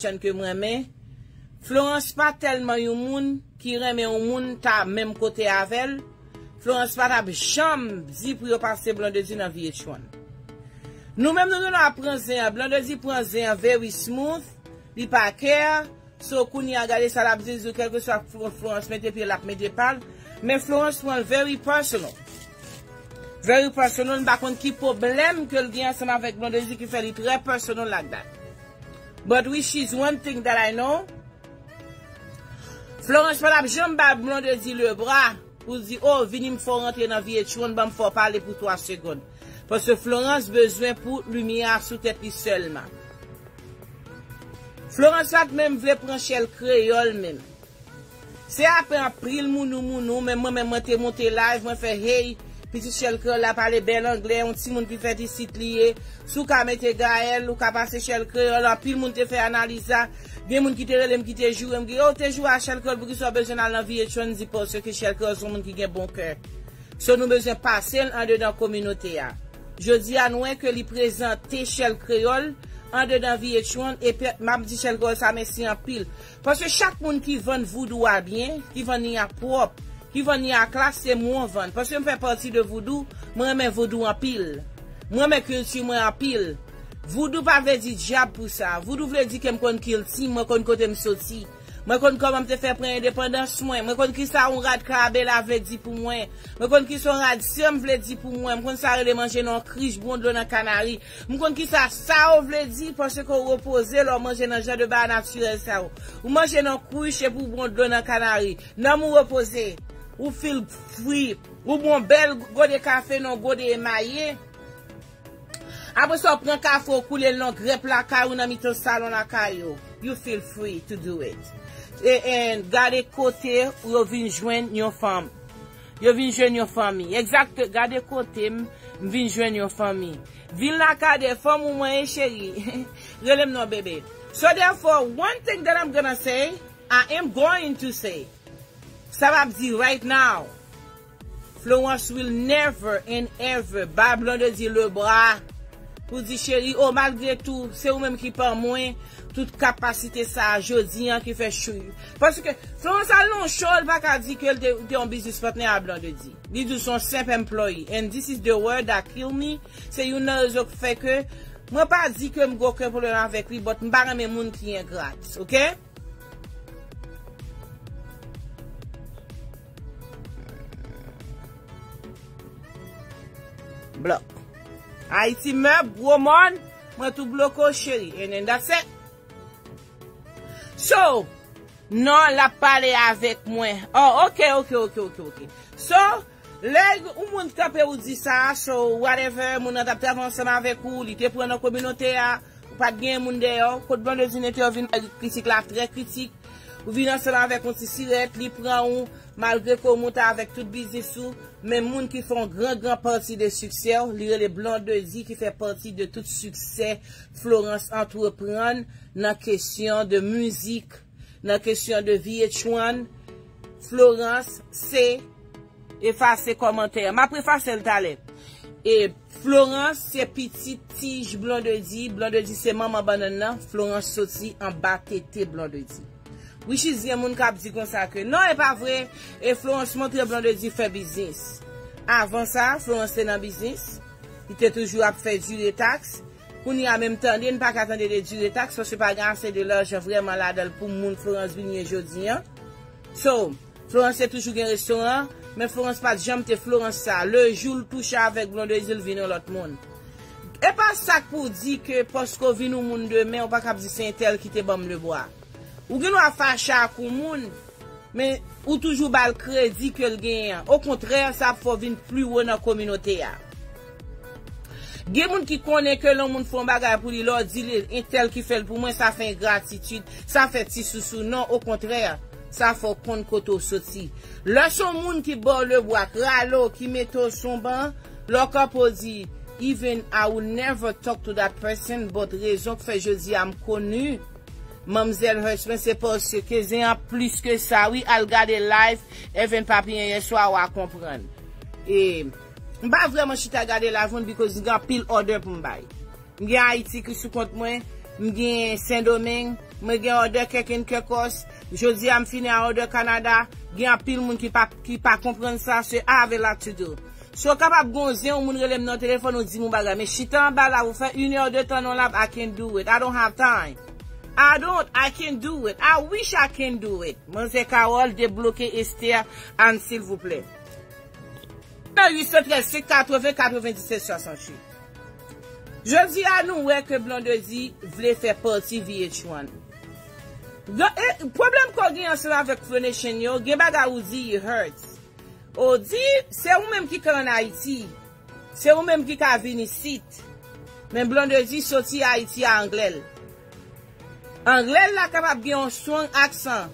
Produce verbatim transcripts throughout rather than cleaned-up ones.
Chan ke m renmen. Florence pa tèlman yon moun ki renmen yon moun ta menm kote avè l. Florence pa t ap janm di pou yo pase Blondedy nan V H one. Nou menm nou genlè ap pran zen an. Blondedy pran zen an very smooth. Li pa care. So kounye a gade sa l ap di, di kèlkeswa Flo- Florence mete pye l ap mete pa l. Men Florence pran l very personal. Very personal, m pa konn ki pwoblèm ke l gen ansanm avèk Blondedy ki fè li trè personal like that. But which is one thing that I know, Florence pa t ap janm bay Blondedy le bra pou l di, oh, vini m fè w rantre nan V H one, ban m fè w pale pou twa segonn. Paske Florence bezwen pou limyè a sou tèt li sèlman. Florence pa t menm vle pran Chèl Kreyòl menm. Se apre anpil mounou mounou, men mwen menm mwen te monte live, mwen fè, hey, pitit Chèl Kreyòl la pale bèl anglè, yon timoun ki fèt isit li ye. Si w ka mete Gaël, ou ka pase Chèl Kreyòl, anpil moun te fè analiz la. Gen moun ki te rele m, ki te joure m, ki, oh, te joure a Chèl Kreyòl, poukisa w bezwen al nan V H one, di paske Chèl Kreyòl se yon moun ki gen bon kè. So nou bezwen pase l andedan kominote a. Jodi a nou wè ke li prezante Chèl Kreyòl andedan V H one, epi m ap di Chèl Kreyòl sa mèsi anpil. Paske chak moun ki vann voudou a byen, ki vann li a pwòp, ki vann li a klas, se mwen w vann. Paske m fè pati de voudou, mwen renmen voudou anpil. Mwen renmen kilti mwen anpil. Voudou pa vle di dyab pou sa. Voudou vle di ke m konn kilti m, mwen konn kote m soti. Mwen konn kòman m te fè pran endepandans mwen. Mwen konn kisa yon rad karabela vle di pou mwen. Mwen konn kisa yon rad syanm vle di pou mwen. M konn sa rele manje nan krich, bwon dlo nan kanari. M konn kisa sa yo vle di, paske w repoze lè w manje nan jan de bagay natirèl sa yo. Ou manje nan krich epi w bwon dlo nan kanari. Nanm ou repoze. Ou feel free. Ou bwon bèl gode kafe nan gode emaye. Apre sa, w pran kafe, w koule l nan grèp lakay ou nan mitan salon lakay ou. You feel free to do it. E, and gade kote yo vin jwenn yon fanm. Yo vin jwenn yon fanmi. Egzakte, gade kote m, m vin jwenn yon fanmi. Vin lakay de fanm ou mwen ye, cheri. Rele m non, bebe. So therefore, one thing that I'm gonna say, I am going to say. Sa m ap di right now. Florence will never and ever bay Blondedy le bra pou di, cheri, oh, malgre tou, se ou menm ki pa mwen, tout kapasite sa a jodi an ki fè chou. Paske Florence al nan yon show, l pa ka di ke l te, te yon business partner a Blondedy. Li di l se yon senp employee. And this is the word that kill me. Se youn nan rezon ki fè ke mwen pa di ke m gen okenn pwoblèm avèk li, but m pa renmen moun ki engrat, oke? Blòk. Ayiti mèb, gwo mòn, mwen tou bloke w, cheri. And then that's it. So, non, l ap pale avèk mwen. Oh, ok, ok, ok, ok, ok. So, lè yon moun kanpe ou di sa, so, whatever, moun nan t ap travay ansanm avèk ou, li te pran nan kominote a, ou pa t gen moun dèyè w, kot Blondedy te vin kritik la, trè kritik. Ou vin ansanm avèk yon ti sirèt, li pran ou, malgre ke w monte avèk tout biznis ou, men moun ki fè yon gran, gran pati de siksè w, li rele Blondedy ki fè pati de tout siksè Florence antreprann nan kesyon de mizik, nan kesyon de V H one. Florence se efase kòmantè. M ap efase l talè. E Florence se pitit tij Blondedy. Blondedy se manman bannann nan. Florence soti anba tete Blondedy. Which is gen moun k ap di konsa ke non, e pa vre. E Florence montre Blondedy fè biznis. Avan sa, Florence te nan biznis. Li te toujou ap fè dire taks. Kounye a menm tande, n pa ka tande de dire taks, paske pa gen ase de lajan vrèman ladan l pou moun Florence vin ye jodi an. So, Florence te toujou gen restoran, men Florence pa t janm te Florence sa. Le jou l touche avèk Blondedy, l vin yon lòt moun. E pa sa k pou di ke paske w vin yon moun demen, ou pa kab di se entèl ki te ban m le bwa. Ou gen dwa fache ak yon moun, men ou toujou ba l kredi ke l genyen an. Okontrè, sa ap fè w vin pli wo nan kominote a. Gen moun ki konnen ke lè yon moun fè yon bagay pou li, lè w di li, entèl ki fè l pou mwen, sa fè engratitid, sa fè ti sousou. Non, okontrè, sa fè w konn kote w soti. Lè se yon moun ki ba w le bwa, k rale w, ki mete w sou yon ban, lè w kanpe w di, even I will never talk to that person, but rezon k fè jodi a m koni, Manmzèl Hurst, men se paske zen an plis ke sa, wi, al gade live, Even Papillon yèswa, w a konprann. E, m pa vrèman chita gade live moun, because m gen anpil order pou m bay. M gen Ayiti ki sou kont mwen, m gen Sendomeng, Mwen gen òdè Kirk and Kirkos. Jodi a m fini a òdè Kanada. Gen anpil moun ki pa, ki pa konprann sa. So I have a lot to do. So kapab gon zen yon moun rele m nan telefòn ou di m yon bagay. Men chita anba la ou fè une heure de temps nan lab, I can't do it. I don't have time. I don't, I can't do it. I wish I can do it. Manzè Carole debloke Esther Anne silvouplè. Nan uit san trèz senk katreven katrevendiset swasanntuit. Jodi a nou wè ke Blondedy vle fè pati V H one. Pwoblèm ke w gen ansanm avèk Flow Nation yo, gen bagay ou di it hurts. Ou di, se ou menm ki ka ann Ayiti. Se ou menm ki ka vin isit. Men Blondedy soti Ayiti a anglè l. Anglè l la kapab gen yon strong aksan.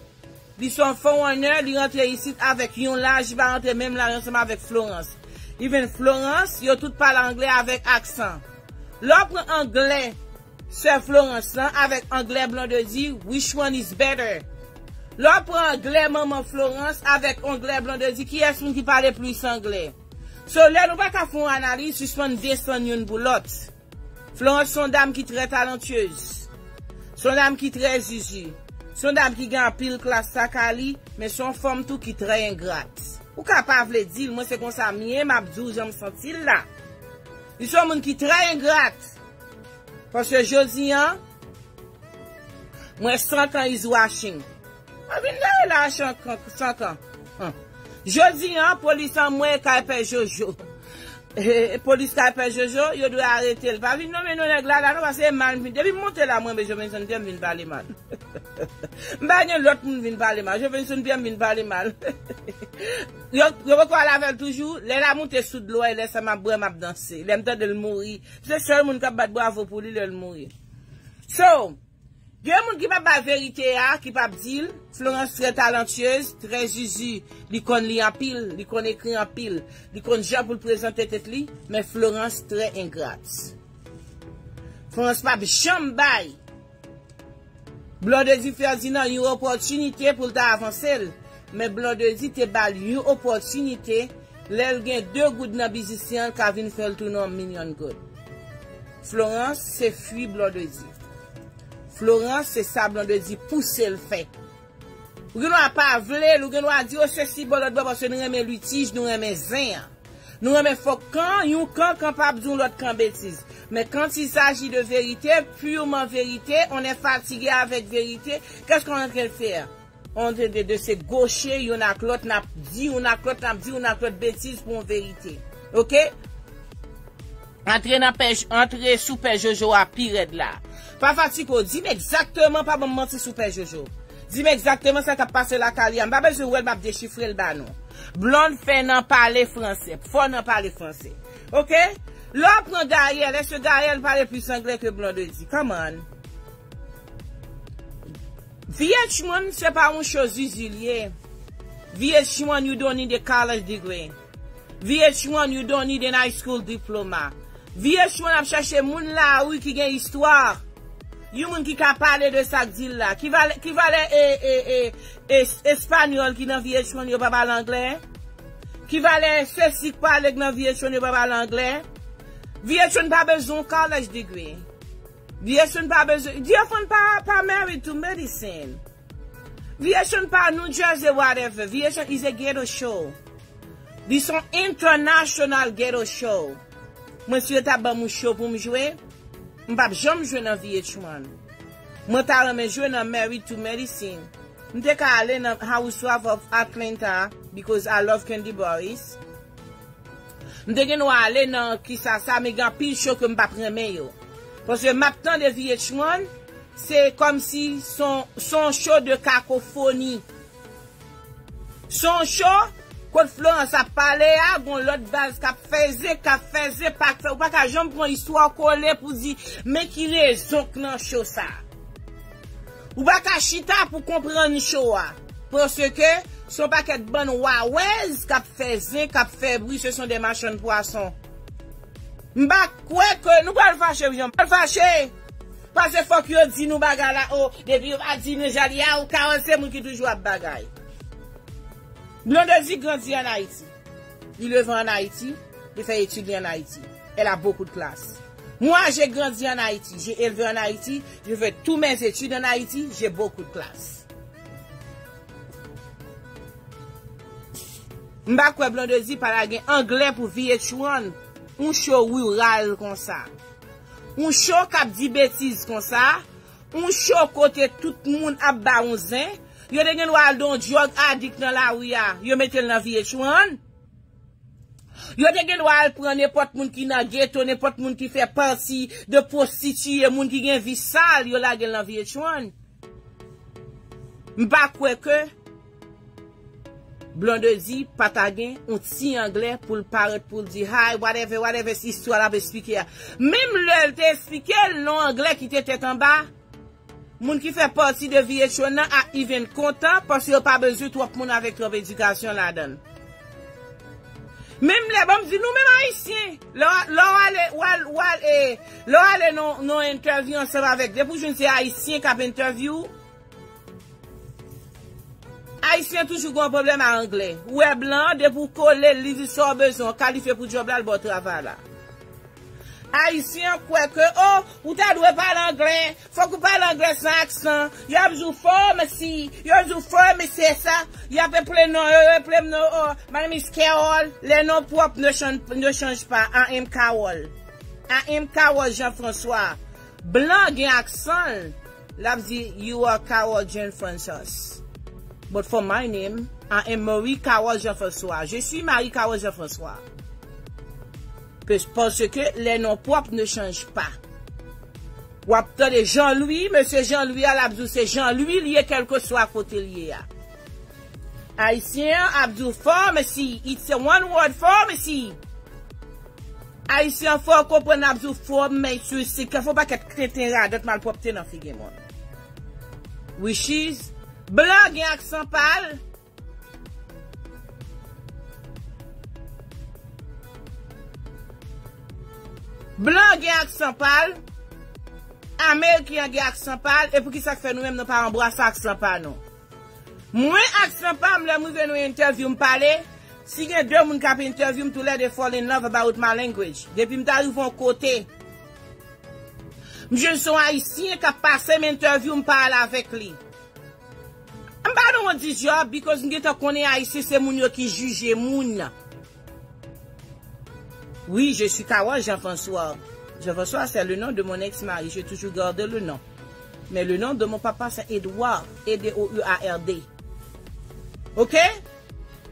Li se yon foreigner, li rantre isit avèk yon laj, li pa rantre menm laj ansanm avèk Florence. Even Florence, yo tout pale anglè avèk aksan. Lè w pran anglè sè Florence lan avèk anglè Blondedy, which one is better? Lè w pran anglè manman Florence avèk anglè Blondedy, kiyès moun ki pale plis anglè? So, lè nou pa ka fè yon analiz, sispann desann youn pou lòt. Florence se yon dam ki trè talantyez. Se yon dam ki trè zizi. Se yon dam ki gen anpil klas, sa ka li, men se yon fanm tou ki trè engrat. Ou ka pa vle di l, mwen se konsa m ye, m ap di w jan m santi l la. Li se yon moun ki trè engrat. Paske jodi an, mwen sankan is washing. Mwen vin gade la sankan, sankan. Jodi an, polis an mwen kay pè Jojo. Polis kay pè Jojo, yo dwe arete l. Pa vin nonmen non nèg la la non, paske e mal m vin. Depi m monte la, mwen, men Jovenson Pierre m vin pale mal. M pa gen lòt moun vin pale mal. Jovenson Pierre m vin pale mal. Yo, yo poko al avè l toujou. Lè l a moute sou dlo a, e lè sa m ap bwè, m ap danse. Lè m tande l mouri. Se sèl moun k ap bat bravo pou li lè l mouri. So, gen moun ki p ap bay verite a, ki p ap di l, Florence trè talantyez, trè zizi, li konn li anpil, li konn ekri anpil, li konn jan pou l prezante tèt li, men Florence trè engrat. Florence p ap janm bay Blondedy Ferdinand yon opòtinite pou l ta avanse l, men Blondedy te ba l yon opòtinite lè l gen de goud nan biznis li an, l ka vin fè l tounen yon milyon goud. Florence se fwi Blondedy. Florence se sa Blondedy pouse l fè. Ou gen dwa pa vle l, ou gen dwa di, o, sesi bò lòt bò, paske nou renmen litij, nou renmen zen an. Nou renmen fòk kan, yon kan kanpab di yon lòt kan betiz. Men quand il s'agit de vérité, purement vérité, on est fatigué avec vérité, qu'est-ce qu'on est en train de faire? On est en train de, de se gaucher youn ak lòt, n ap di youn ak lòt, n ap di youn ak lòt betiz pou yon verite. Oke? Antre nan pè, antre sou pè Jojo a pi rèd la. Pa fatige w, di m egzakteman, pa ban m manti sou pè Jojo. Di m egzakteman sa k ap pase lakay li a. M pa bezwen wè l, m ap dechifre l ba nou. Blonde fè nan pale franse. Fò nan pale franse. Oke? Lè w pran Gaël, èske Gaël pale plis anglè ke Blondedy? Come on. V H one se pa yon cho zizi l ye. V H one, you don't need a college degree. V H one, you don't need an high school diploma. V H one ap chache moun lari ki gen istwa. Yon moun ki ka pale de sa k di l la. Ki valè, ki valè e, e, e, e, espanyòl ki nan V H one yo pa pale anglè? Ki valè sesi k pale k nan V H one yo pa pale anglè? V H one pa bezwen yon college degree. V H one pa bezwen, V H one pa, pa married to medicine. V H one pa New Jersey, whatever. V H one is a ghetto show. Li se yon international ghetto show. Mwen, si yo ta ban m yon show pou m jwe, m p ap janm jwe nan V H one. Mwen ta renmen jwe nan Married to Medicine. M te ka ale nan Housewife of Atlanta because I love Kandi Burruss. M te gen dwa ale nan kisa sa, men gen anpil show ke m p ap renmen yo. Paske m ap tande V H one, se kòmsi se yon, se yon show de kakofoni. Se yon show, kot Florence ap pale a, gon lòt baz k ap fè zen, k ap fè zen, pa, ou pa ka janm pran istwa w kole pou di, men ki rezon k nan show sa. Ou pa ka chita pou konprann show a. Paske se yon pakèt bann wawèz k ap fè zen, k ap fè bri, ce sont des marchands de poisson. M pa kwè ke nou pral fache, wi, nou pral fache. Paske fòk yo di nou bagay la, o, depi yo pa di nou jodi a, ou ka wè se moun ki toujou ap bagay. Blondedy grandi an Ayiti. Li leve an Ayiti, li fè etid li an Ayiti. Elle a beaucoup de classe. Moi, j'ai grandi en Haïti, j'ai élevé en Haïti, j'ai fait tous mes études en Haïti, j'ai beaucoup de classe. M pa kwè Blondedy pa ta gen anglè pou V H one. Yon show riral konsa. Yon show k ap di betiz konsa. Yon show kote tout moun ap ba yon zen. Yo te gen dwa al don drug addict nan lari a. Yo mete l nan V H one. Yo te gen dwa al pran nenpòt moun ki nan geto, nenpòt moun ki fè pati de pwostitiye, moun ki gen vi sal, yo lage l nan V H one. M pa kwè ke Blondedy pa ta gen yon ti anglè pou l parèt pou l di hi, whatever, whatever, se istwa l ap esplike a. Menm lè l te esplike l nan anglè ki te tèt anba, moun ki fè pati de V H one nan ap even kontan paske yo pa bezwen twòp moun avèk twòp edikasyon ladan l. Menm lè, ban m di nou menm Ayisyen, lè w, lè w ale, w al, w al, e, lè w ale nan, nan entèvyou ansanm avèk, depi w jwenn se Ayisyen k ap entèvyou w, Ayisyen toujou gen yon pwoblèm a anglè. Ou wè blan, depi w kole l, li di sa w bezwen, w kalifye pou djòb la, l ba w travay la. Ayisyen kwè ke, oh, ou ta dwe pale anglè, fòk ou pale anglè san aksan. Y ap di w pharmacy, y ap di w pharmacy, sa. Y ap eple non, yo eple m non, oh, my name is Carol. Les noms propres ne changent, ne changent pas. I am Carol. I am Carol Jean-François. Blan gen aksan l. L ap di, you are Carol Jean-François. But for my name, I am Marie Carole Jean-François. Je suis Marie Carole Jean-François. Pe-, parce que les noms propres ne changent pas. W ap tande Jean-Louis, mesye Jean-Louis a, l ap di w se Jean-Louis li ye, kèlkeswa kote l ye a. Ayisyen an ap di w pharmacy, it's a one word pharmacy. Ayisyen an fè w konprann ap di w fò men sou sik, fè w pakèt kreten radòt malpwòpte nan figi moun. Which is, blan gen aksan pa l. Blan gen aksan pa l. Ameriken an gen aksan pa l. E poukisa k fè nou menm nou pa anbrase aksan pa nou? Mwen, aksan pa m, lè m rive nan entèvyou, m pale. Si gen de moun k ap entèvyou m, toulède fall in love about my language. Depi m ta rive yon kote, m jwenn se yon Ayisyen k ap pase m entèvyou, m pale avèk li. M pa nan yon di djòb, because m gentan konnen Ayisyen se moun yo ki jije moun. Oui, je suis Carole Jean-François. Jean-François, c'est le nom de mon ex-mari. J'ai toujours gardé le nom. Mais le nom de mon papa, c'est Edouard. E D O U A R D. Ok?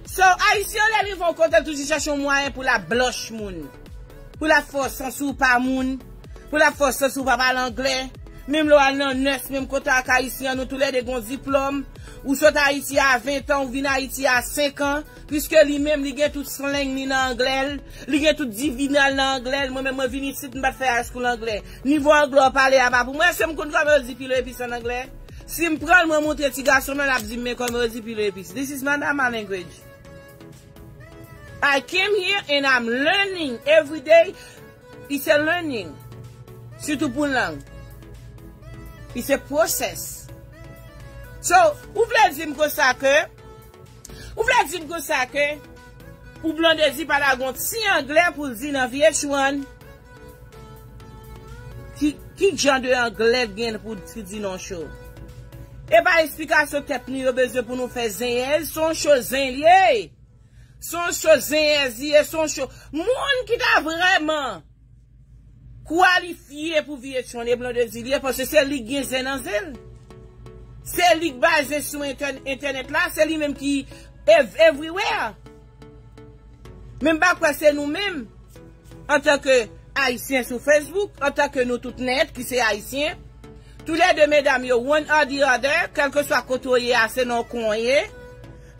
So, Ayisyen lè li rive yon kote, l toujou chèche yon mwayen pou l ap blanch moun. Pou l ap fè w santi w pa moun. Pou l ap fè w santi w pa pale anglè. Menm lè w al nan nès, menm kote ak Ayisyen an, nou toulède gen yon diplòm. Ou sot Ayiti a ven an, ou vin Ayiti a senk an. Piske li menm, li gen tout slang li nan anglè l, li gen tout divina l nan anglè l. Mwen menm, mwen vin isit, m pa t fè high school anglè. Nivo anglè w pale a pa pou mwen. Èske m konn kòman yo di pilo epis an anglè? Si m pran l, mwen montre ti gason m nan, l ap di m men kòman yo di pilo epis. This is not my language. I came here and I'm learning every day. It's a learning. Sitou pou lang. It's a process. So, ou vle di m konsa ke, ou vle di m konsa ke, pou Blondedy pa lage yon ti anglè pou l di nan V H one, ki, ki jan de anglè l gen pou l di nan show? E pa eksplikasyon tèt nou yo bezwen pou nou fè zen, se yon show zen l ye. Se yon show zen èzye, se yon show. Moun ki ta vrèman kwalifye pou V H one e Blondedy li ye, paske se li ki gen zen nan zen l. Se li ki bay zen sou entè-, entènèt la, se li menm ki ev-, everywhere. Men m pa kwè se nou menm, antanke Ayisyen sou Facebook, antanke nou tout nèt ki se Ayisyen, toulède medam yo, one or the other, kèlkeswa kote w ye a, se nan w konn w ye.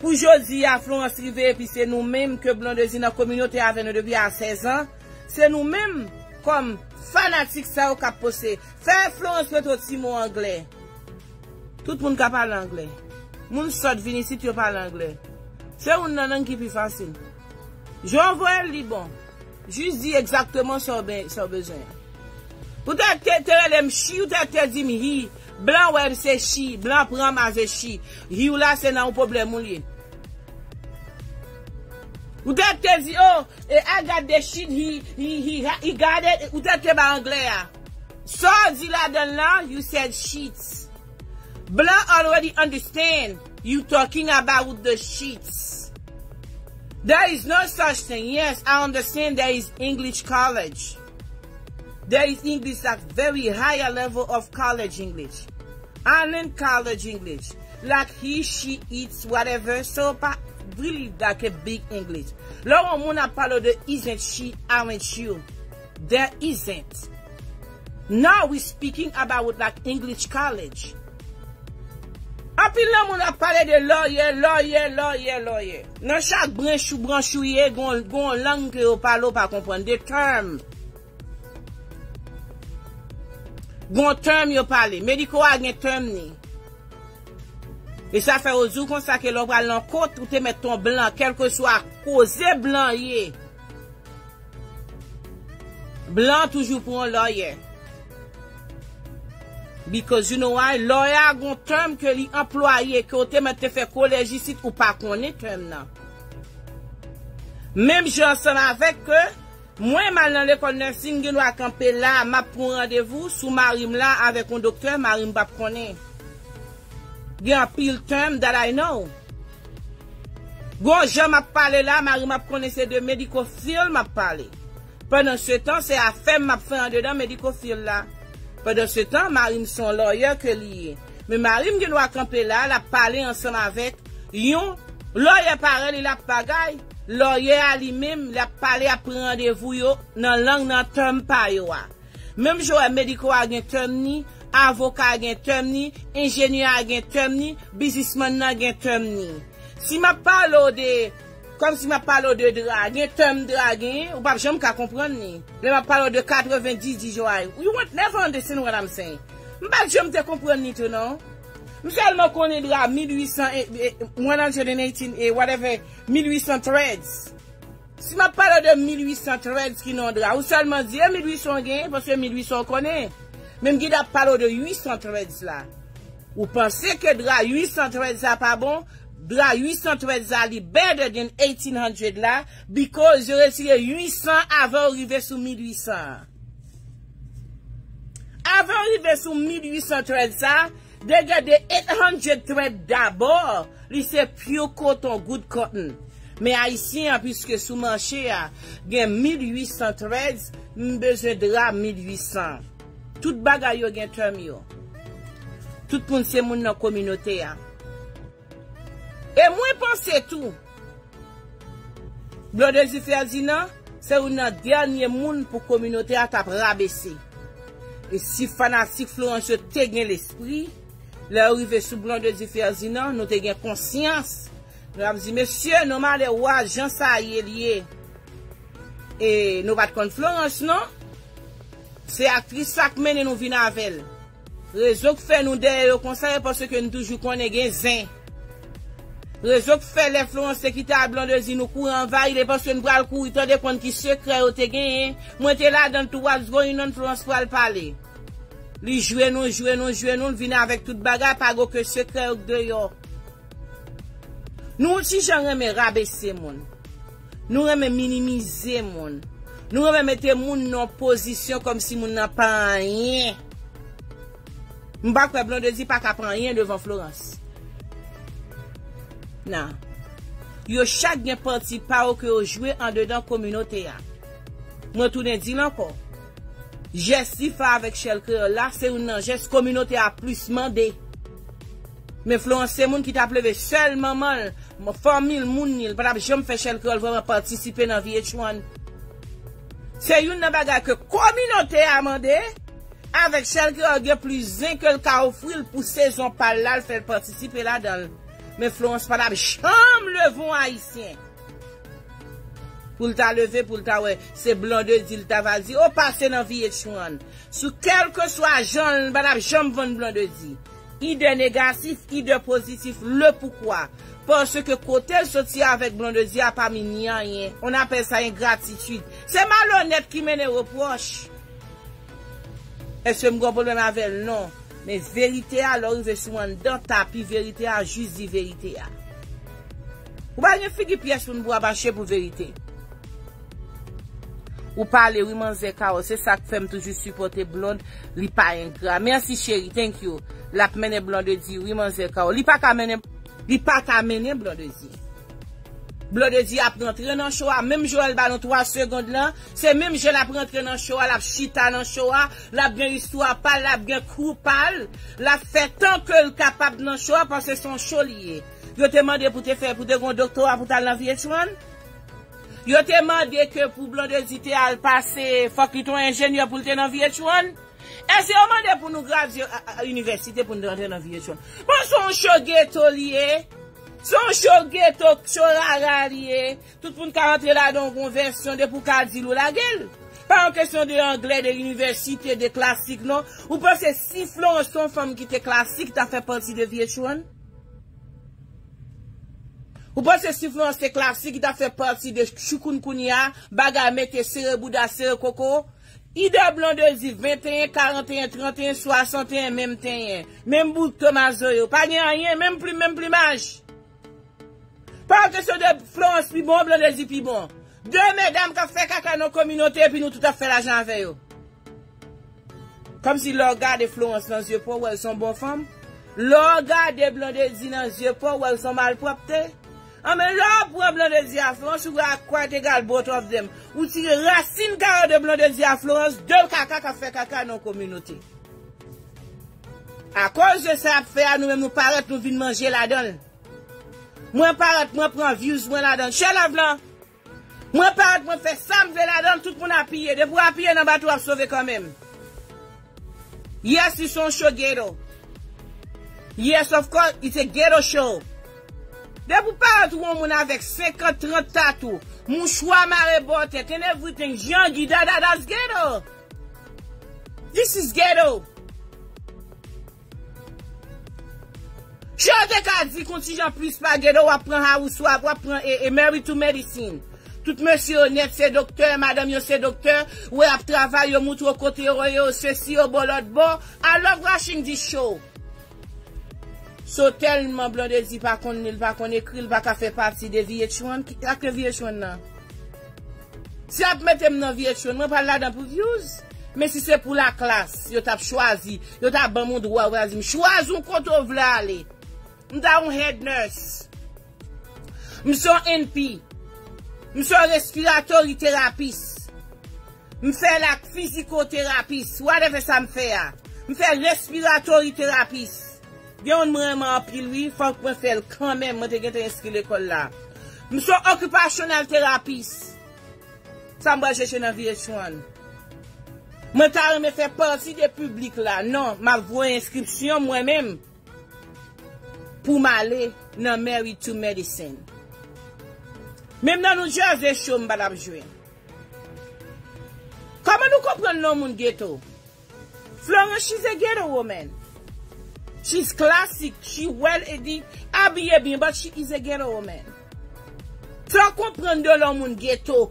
Pou jodi a, Florence rive, epi se nou menm ke Blondedy nan kominote avè nou depi a sèz an. Se nou menm, kòm fanatik sa yo k ap poste. Fè Florence mete yon ti mo anglè. Tout moun ka pale anglè. Moun sòt vin isit, yo pale anglè. Se youn nan lang ki pi fasil. Jan w voye l, li bon. Jis di egzakteman sa w be-, sa w bezwen. Ou te, te, te rele m she, ou te, te di m he. Blan wè m se she, blan pran m as a she. He w la se nan yon pwoblèm ou l ye. Ou te te di, oh, eh, I got the shit, he, he, he, he got it. Ou te te ba anglè a. Sa w di ladan l la, you said sheets. Blanc already understand you talking about the sheets. There is no such thing. Yes, I understand there is English college. There is English, like, very higher level of college English. I learn college English. Like he, she, it's, whatever. So, pa really like a big English. Lè yon moun ap pale de isn't she, aren't you. There isn't. Now we speaking about, like, English college. Anpil nan moun ap pale de lawyer, lawyer, lawyer, lawyer. Nan chak branch ou branch ou ye, gon, gon lang ke yo pale ou pa konprann. De term. Gon term yo pale. Medical a gen term ni. E sa fè yo di w konsa ke lè w pral nan kot, ou te mèt ton blan, kèlkeswa koze blan ye. Blan toujou pran lawyer. Because you know why? Lawyer a gon term ke li anplwaye, ke w te mèt te fè kolèj isit, ou pa konnen term nan. Menm jan ansanm avèk ke mwen m al nan lekòl nursing, gen dwa kanpe la, m ap pran randevou sou mari m la avèk yon doktè, mari m p ap konnen. Gen anpil term that I know. Gon jan m ap pale la, mari m ap konnen se de medical field m ap pale. Pandan se tan, se afè m m ap fè andedan medical field la. Pandan se tan, mari m se yon lawyer ke li ye. Men mari m gen dwa kanpe la, l ap pale ansanm avèk yon lawyer parèy li, l ap bagay. Lawyer a li menm, l ap pale, ap pran randevou yo nan lang, nan term pa yo a. Menm jan w wè medical a gen term ni, avoka a gen term ni, enjenyè a gen term ni, biznismann nan gen term ni. Si m ap pale w de, kòmsi m ap pale w de dra, gen term dra gen, ou p ap janm ka konprann ni. Lè m ap pale w de katrevenndis di jou a, you won't never understand what I'm saying. M pa t janm te konprann ni tou non. M sèlman konnen dra mil uit san e, e, one hundred eighteen e whatever, mil uit san threads. Si m ap pale w de mil uit san threads ki nan dra, ou sèlman di e mil uit san w genyen, paske mil uit san w konnen. Men m gen dwa ap pale w de uit san threads la. Ou panse ke dra uit san threads la pa bon? Dra uit san threads la li better than eighteen hundred la, because yo retire uit san avan yo rive sou mil uit san an. Avan yo rive sou mil uit san threads sa, they get the eight hundred thread dabò, li se pure cotton, good cotton. Men ayisyen an, piske sou mache a, gen mil uit san threads, m bezwen dra mil uit san. Tout bagay yo gen term yo. Tout moun se moun nan kominote a. E mwen panse tou, Blondedy Ferdinand se youn nan dènye moun pou kominote a t ap rabese. E si fanatik Florence yo te gen lespri, lè yo rive sou Blondedy Ferdinand, nou te gen konsyans. Nou ap di, mesye, nou malè wa jan sa ye l ye. E nou pa t konn Florence, non. Se aktris sa k mennen nou vin avè l. Rezon k fè nou dèyè yo konsa, e paske n toujou konnen gen zen. Rezon k fè lè Florence te kite a Blondedy, nou kouri anvayi l, e paske n pral kouri tande konn ki sekrè yo te genyen. Mwen te ladan l tou, what's going on, Florence pral pale. Li jwe nou, jwe nou, jwe nou, l vin avèk tout bagay, pa gen okenn sekrè yo k deyò. Nou yon ti jan renmen rabese moun. Nou renmen minimize moun. Nou renmen mete moun nan pozisyon kòmsi moun nan pa anyen. M pa kwè Blondedy pa ka pran anyen devan Florence. Nan. Yo chak gen pati pa yo ke yo jwe andedan kominote a. Mwen tounen di l ankò. Jès li fè avèk Shell Kreyòl la, se youn nan jès kominote a plis mande. Men Florence se moun ki t ap leve sèl manman l, fanmi l, moun li, l pa t ap janm fè Shell Kreyòl vrèman patisipe nan V H one. Se youn nan bagay ke kominote a mande, avèk Shell Kreyòl gen plis zen ke l ka ofri l pou sezon pa l la, l fè l patisipe ladan l. Men Florence pa t ap janm leve yon ayisyen pou l ta leve, pou l ta wè se Blondedy l ta va di, o pase nan V H one. Sou kèlkeswa jan l pa t ap janm vann Blondedy. Idè negatif, idè pozitif, le poukwa. Paske kote l soti avèk Blondedy a pa mennen anyen. On appelle ça ingratitude. Se malonèt ki mennen repwòch. Èske m gen pwoblèm avè l? Non. Men verite a, lè w rive sou anndan tapi verite a, jis di verite a. Ou pa gen figi pyès moun pou w ap mache pou verite. Ou pale wi manzè Carole, se sa k fè m toujou sipòte Blonde, li pa engra. Mèsi cheri, thank you. L ap mennen Blondedy wi manzè Carole. Li pa ka mennen, li pa ka mennen Blondedy. Blondedy ap rantre nan show a, menm jan l ba nou twa segond lan, se menm jan l ap rantre nan show a, l ap chita nan show a, l ap gen istwa pa l, l ap gen crew pa l, l ap fè tan ke l kapab nan show a, paske se yon show li ye. Yo te mande pou te fè, pou te gen yon doktora pou t al nan V H one? Yo te mande ke pou Blondedy te al pase, fòk li te yon enjenyè pou l te nan V H one? Èske yo mande pou nou gradye a, a, a inivèsite pou nou te rantre nan V H one? Bon, se yon show geto li ye. Se yon show geto, show rara li ye. Tout moun ka rantre ladan yon vèsyon depi w ka di l ou lage l. Pa yon kesyon de anglè, de inivèsite, de klasik, non. Ou panse si Florence se yon fanm ki te klasik, ta fè pati de V H one? Ou panse si Florence te klasik, li ta fè pati de choukoun kounye a, bagay mete sere bouda, sere koko? Ide Blondedy, venteyen, karanteyen, tranteyen, swasanteyen, menm tenyen. Menm bout tomazo yo. Pa gen anyen, menm plim, menm plimaj. Pa yon kesyon de Florence pi bon, Blondedy pi bon. De medam k ap fè kaka nan kominote, epi nou tout ap fè lajan avè yo. Kòmsi lè w gade Florence nan zye pa w, w wè l se yon bon fanm. Lè w gade Blondedy nan zye pa w, w wè l se yon malpwòpte. An men lè w pran Blondedy a Florence, ou wè a quite egal both of them. Ou tire rasin kaka de Blondedy a Florence, de kaka k ap fè kaka nan kominote. Akoz de sa y ap fè a, nou menm nou parèt, nou vin manje ladan l. Mwen parèt, mwen pran views mwen ladan l. Chè lav lan. Mwen parèt, mwen fè sa m vle ladan l, tout moun apiye. Depi w apiye nan bato, w ap sove kanmenm. Yes, it's on show ghetto. Yes, of course, it's a ghetto show. Depi w parèt ou yon moun avèk senkant, trant tatou, mouchwa mare bò tèt and everything, jan gida, that's ghetto. This is ghetto. Jan w te ka di kontijan plis pa ghetto, w ap pran housewife, w ap pran e, e married to medicine. Tout mesye yo nèt se doktè, madanm yo se doktè, ou wè y ap travay, yo moutre w kote yo ye, yo sesi, yo bò lòt bò. I love watching this show. So tèlman Blondedy pa konn li, l pa konn ekri, l pa ka fè pati de V H one, ki, ak V H one nan. Si y ap mete m nan V H one, mwen pral ladan pou views. Men si se pou laklas, yo t ap chwazi, yo t ap ban m yon dwa, yo t ap di m, chwazi yon kote w vle ale. M ta yon head nurse. M se yon N P. M se yon respiratory therapist. M fè l ak fizikoterapis, whatever sa m fè a. M fè respiratory therapist. Gen youn mwen renmen anpil wi, fòk mwen fè l kanmenm, mwen te gentan enskri lekòl la. M se yon occupational therapist. Sa m pral chèche nan V H one. Mwen ta renmen fè pati de piblik la. Non, m ap voye enskripsyon mwen menm pou m ale nan Married to Medicine. Menm nan New Jersey show m pa t ap jwe. Kòman nou konprann lè yon moun geto? Florence, she's a ghetto woman. She's classic, she well edi, abiye byen, but she is a ghetto woman. Sa w konprann de lè yon moun geto?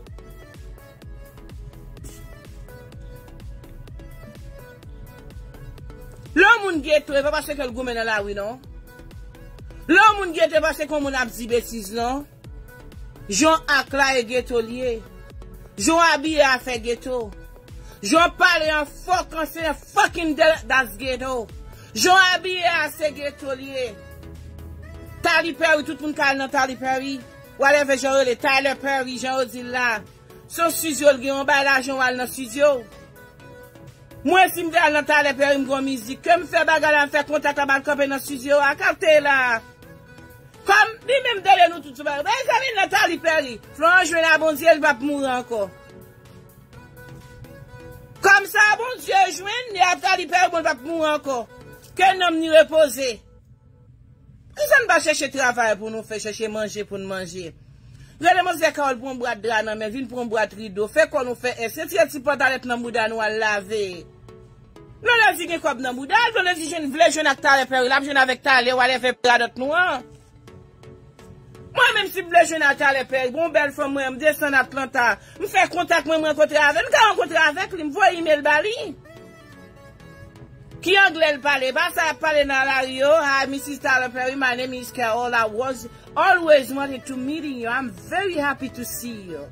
Lè yon moun geto, e pa paske l goumen nan lari, non. Lè yon moun geto, e paske yon moun ap di betiz, non. Jan w ak la e geto l ye. Jan w abiye a fè geto. Jan w pale an fòkan se fucking de-, that's ghetto. Jan w abiye a se geto l ye. Tali Perry, tout moun ka al nan Tali Perry. Whatever jan yo rele, Tyler Perry, jan yo di l la. Se yon studio l gen, yon bay lajan w al nan studio. Mwen, si m te al nan Tyler Perry, m gen yon mizik, ke m fè bagay la, m fè kontak la, m al kanpe nan studio a, kapte la. Kòm li menm tande nou tout sou bagay. Mezanmi, nan Tali Perry, Florence jwenn a Bondye, li p ap mouri ankò. Kòm sa Bondye jwenn li a Tali Perry, bon, li p ap mouri ankò. Ke nanm ni repoze. Poukisa n pa chèche travay pou nou fè, chèche manje pou n manje? Rele manzè Carole pran yon bwat dra nan men, vin pran yon bwat rido, fè kò nou fè ès, retire ti pantalèt nan bouda nou al lave. Blondedy gen kòb nan bouda l, Blondedy jwenn, vle jwenn ak Tyler Perry, l ap jwenn avèk Tyler, whatever radòt nou an. Mwen menm si m vle jwenn ak Tyler Perry, bon bèl fanm mwen, m desann Atlanta, m fè kontak mwen, m rankontre avè l, m ka rankontre avèk li, m voye email ba li. Ki anglè l pale? Pa sa y ap pale nan lari yo. Hi, Missus Tyler Perry, my name is Carol. I was always wanted to meeting you. I'm very happy to see you.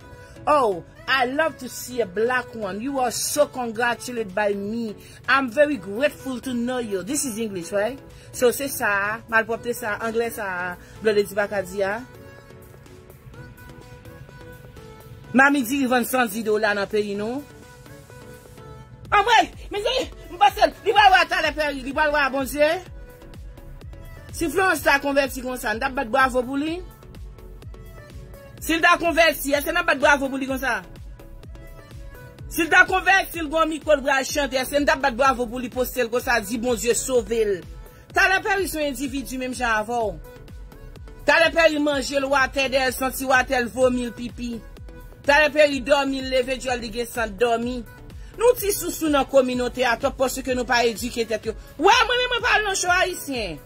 Oh, I love to see a black one. You are so congratulated by me. I'm very grateful to know you. This is English, right? So se sa, malpwòpte sa, anglè sa, Blondedy pa ka di a. Mami diri vann san di dola nan peyi nou. Anmwey, mezanmi, m panse li pral wè Tyler Perry, li pral wè Bondye. Si Florence ta konvèti konsa, n t ap bat bravo pou li. Si l ta konvèti, èske n ap bat bravo pou li konsa? Si l ta konvèti, l gon mikwo, l pral chante, èske n t ap bat bravo pou li, poste l konsa, di Bondye sove l? Tyler Perry se yon endividi menm jan avè w. Tyler Perry manje l watè dèyè l, santi watè l, vomi l, pipi. Tyler Perry dòmi, l leve dyòl, li gen sant dòmi. Nou ti sousou nan kominote a twòp paske nou pa edike tèt yo. Wè, mwen menm mwen pa al nan show ayisyen.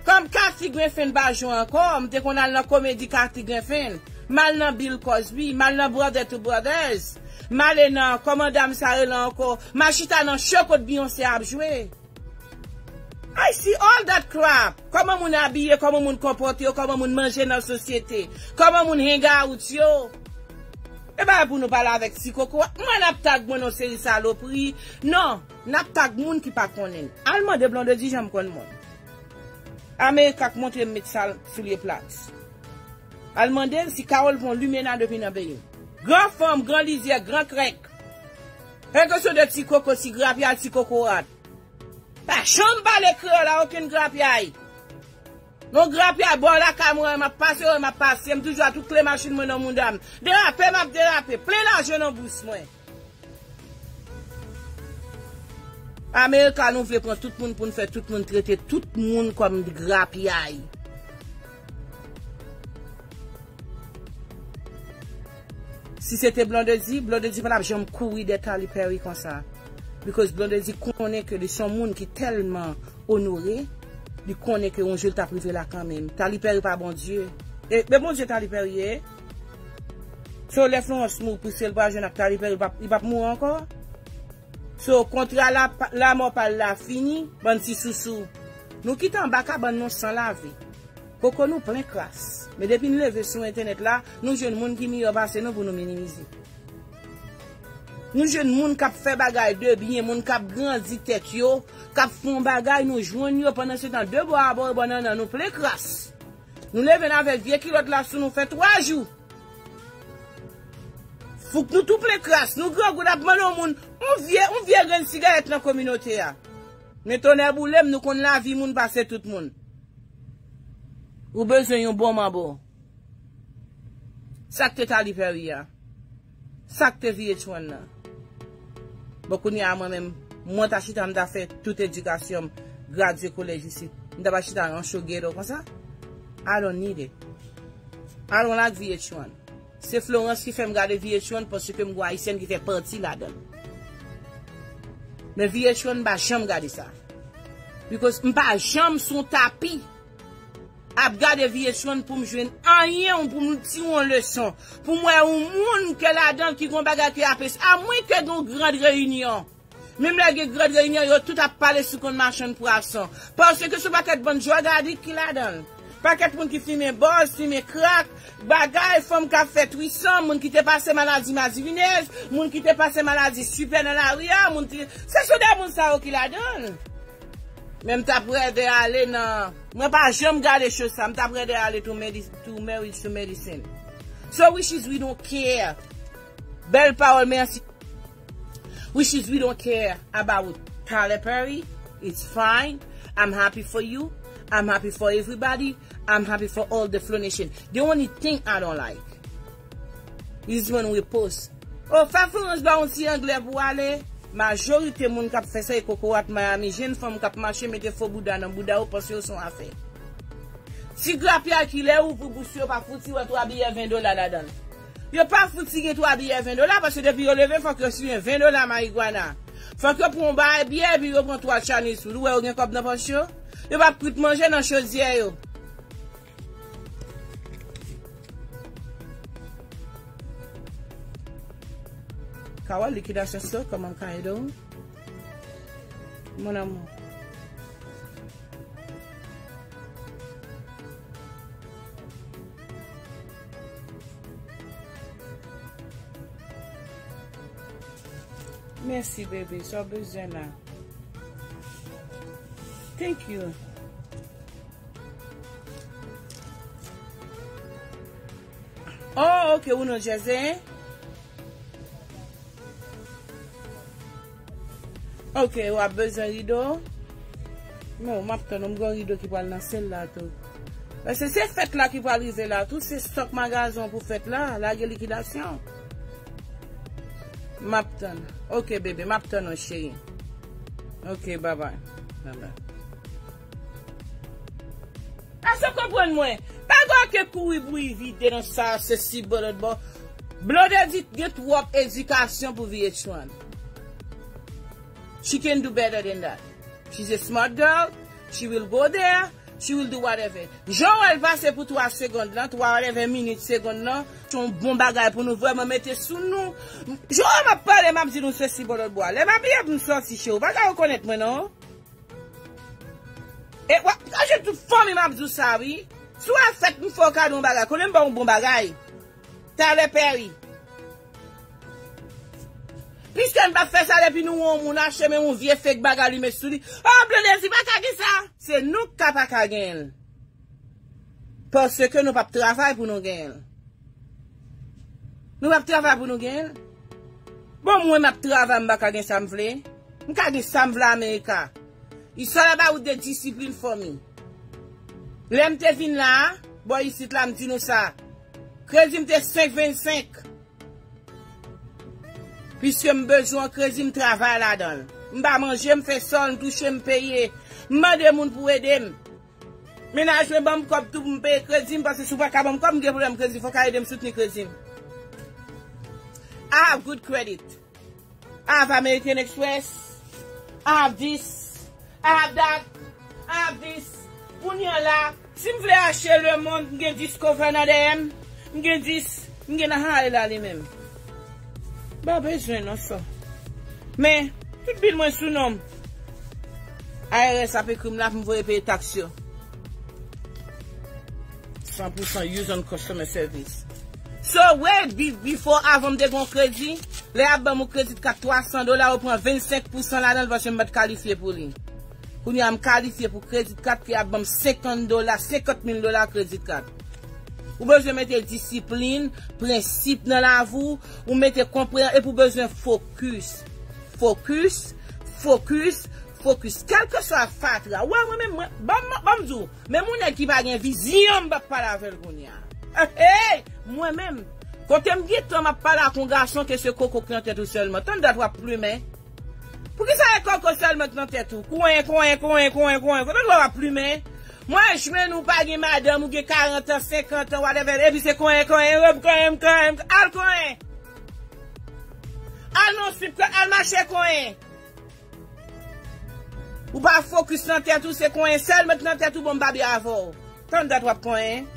Kòm Kathy Griffin pa jwe ankò, m te konn al nan komedi Kathy Griffin. M al nan Bill Cosby, m al nan Brother to Brothers. M ale nan, kòman dam sa rele ankò? M al chita nan show kot Beyoncé ap jwe. I see all that crap. Kòman moun abiye, kòman moun konpòte yo, kòman moun manje nan sosyete, kòman moun hang out yo. E pa pou nou pale avèk ti koko. Mwen n ap tag mwen nan seri salopri. Non, n ap tag moun ki pa konnen. Al mande Blondedy jan m konn moun. Amerika k montre m met sal soulye plat. Al mande l si Carole pran limena depi nan peyi m. Gran fanm, gran lizyè, gran krèk. Fè kesyon de ti koko, ti grapyay, ti kokorat. Pa janm pale kreyòl a okenn grapyay. Non grapyay, bò lakay mwen, m ap pase, m ap pase, m toujou a tout kle machin mwen nan mouda m. Derape, m ap derape, plen lajan nan bous mwen. Amerika, nou vle pran tout moun pou n fè tout moun trete tout moun kòm grapyay. Si se te Blondedy, Blondedy pa t ap janm kouri dèyè Tyler Perry konsa. Because Blondedy konnen ke li se yon moun ki tèlman onore, li konnen ke yon jou l t ap rive la kanmenm. Tyler Perry pa Bondye. E, men Bondye Tyler Perry ye. So, lè Florence mouri, pou se l pral jwenn ak Tyler Perry, li p ap, li p ap mouri ankò. So, kontra la, lamò pa l la fini, bann ti sousou. Nou kite anba kabann nou san lave. Koko nou plen kras. Men depi n leve sou entènèt la, nou jwenn moun ki miyò pase nou pou nou minimize. Nou jwenn moun k ap fè bagay de byen, moun k ap grandi tèt yo, k ap fè yon bagay, nou jwenn yo, pandan se tan de bò a bò bannann nou plen kras. Nou leve n avèk vye kilòt la sou nou fè twa jou. Fouk nou tou plen kras, nou grangou, n ap mande yon moun, yon vye, yon vye grenn sigarèt nan kominote a. Men tonè boule m, nou konn lavi moun pase tout moun. Ou bezwen yon bon manbo. Sa k te Tyler Perry a? Sa k te V H one nan? Bon, kounye a mwen menm, mwen ta chita, m ta fè tout edikasyon m, gradye kolèj isit. M ta pa chita nan show ghetto konsa. I don't need it. I don't like V H one. Se Florence ki fè m gade V H one paske m gon ayisyèn ki fè pati ladan l. Men V H one m pa janm gade sa. Because m pa janm sou tapi ap gade V H one pou m jwenn anyen ou pou m tire yon leson. Pou m wè yon moun ke ladan l ki gon bagay ki apes. Amwen ke gon grand reyinyon. Menm lè gen grand reyinyon, yo tout ap pale sou konn machann pwason. Paske se pakèt bann drug addict ki ladan l. Pakèt moun ki fimen bòz, fimen krak, bagay, fanm k ap fè trisòm, moun ki te pase maladi madivinez, moun ki te pase maladi sipè nan lari a, moun ki, se sou de moun sa yo ki ladan l. Men m t ap rève ale nan, mwen pa janm gade cho sa, m t ap rève ale to medi-, to marriage to medicine. So which is we don't care. Bèl pawòl, mèsi. Which is we don't care about Tyler Perry. It's fine. I'm happy for you. I'm happy for everybody. I'm happy for all the Flow Nation. The only thing I don't like is when we post, "Oh, fè Florence ba yon ti anglè pou ale." Majorite moun k ap fè sa e kokorat Miami, jenn fanm k ap mache mete fo bouda nan bouda yo, panse yo se yon afè. Ti grapyay ki lè ouvri bous yo pa fouti wè twa biyè ven dola ladan l. Yo pa fouti gen twa biyè ven dola, paske depi yo leve, fòk yo siyen ven dola marigwana. Fòk yo pran yon bagay biyè, epi yo pran twa Chinese food. Ou wè yo gen kòb nan pòch yo? Yo p ap kwit manje nan chodyè yo. Kawòl, likidasyon, so, kòman m ka ede w? Mon amour. Mèsi, bebe. Sa w bezwen la. Thank you. Oh, ok, ou nan Jèze, en? Ok, w ap bezwen rido? Non, m ap tann ou, m gen rido ki pral nan sèl la tou. Paske se fèt la ki pral rive la tou, se stòk magazen pou fèt la, lage likidasyon. M ap tann. Ok, bebe, m ap tann ou, cheri. Ok, bye bye. Bye bye. Èske w konprann mwen? Pa gen okenn kouri bouyi vide nan sa, se si bò lòt bò. Blondedy gen twòp edikasyon pou V H one. She can do better than that. She's a smart girl. She will go there. She will do whatever. Jan w wè l pase pou twa segonn lan, twa whatever minit segonn lan, se yon bon bagay pou nou vrèman mete sou nou. Jan w wè m ap pale, m ap di nou sesi bò lòt bò a. Lè m abiye pou m sòti che w, pa ka rekonèt mwen non. E w ap, w ap jwenn tout fanmi m ap di w sa, wi. Si w al fèt, m fè w kado yon bagay. Konnen m ba w yon bon bagay. Talè Pèri. Piske n p ap fè sa depi nou wè yon moun achte men yon vye fake bagay li met sou li. Oh, Blondedy pa ka gen sa. Se nou k ka pa ka genyen l. Paske nou p ap travay pou nou genyen l. Nou p ap travay pou nou genyen l. Bon, mwen m ap travay, m pa ka gen sa m vle. M ka gen sa m vle Amerika. It's all about the discipline for me. Lè m te vin la a, bò isit la, m di nou sa. Kredi m te senk vennsenk. Piske m bezwen kredi, m travay ladan l. M pa manje, m fè sòl, m touche, m peye. M mande moun pou ede m. Mennaj mwen ban m kòb tou pou m peye kredi m, paske si w pa ka ban m kòb, m gen pwoblèm kredi, fò w ka ede m soutni kredi m. I have good credit. I have American Express. I have this. I have that. I have this. Kounye a la, si m vle achte Le Monde, m gen Discover nan dèyè m. M gen dis, m gen nan high la li menm. M pa bezwen non sa. Men, tout bil mwen sou non m. I R S ap ekri m la pou m voye peye taks yo. San pou san use on customer service. So, wait, be- before, avan m te gen yon kredi, lè y ap ban m yon kredi kat twa san dola, yo pran vennsenk pousan ladan l paske m pa t kalifye pou li. Kounye a, m kalifye pou kredi kat ki ap ban m senkant dola, senkant mil dola kredi kat. Ou bezwen mete disiplin, prensip nan lavi w, ou mete konpreyan, epi ou bezwen fokis. Fokis, fokis, fokis. Kèlkeswa fatra. Ou wè, mwen menm, mwen, ban m, ban m di w, menm yon nèg ki pa gen vizyon, m p ap pale avè l kounye a. Hey! Mwen menm, kote m gen tan, m ap pale ak yon gason ke se koko ki nan tèt ou sèlman. Tann dat w ap plimen. Poukisa e koko sèlman ki nan tèt ou? Kwen, kwen, kwen, kwen, kwen. Kote w ap plimen? Mwen jwenn ou pa gen madanm, ou gen karant an, senkant an, whatever, epi se konyen, konyen, konyen, konyen, al konyen. Al nan swit, al mache konyen. Ou pa fokis nan tèt ou, se konyen sèlman ki nan tèt ou, bon, m pa byen avè w. Tann dat w ap konyen.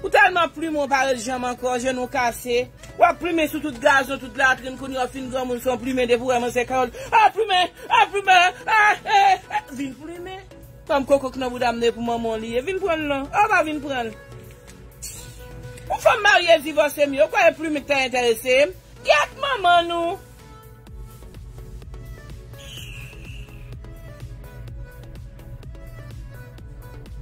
Ou tèlman plimen, ou pa ret janm ankò, jenou kase. W ap plimen sou tout gazon, tout latrin, kounye a w fin granmoun, se yon plimen depi w wè manzè kawòl. A plimen, a plimen, a, e, e, vin plimen. Kòm koko k nan bouda m de pou manman w li ye. Vin pran l non. Apa vin pran l. Yon fanm marye divòse m ye. Ou kwè e plimen k ta enterese m? Gyèt manman nou.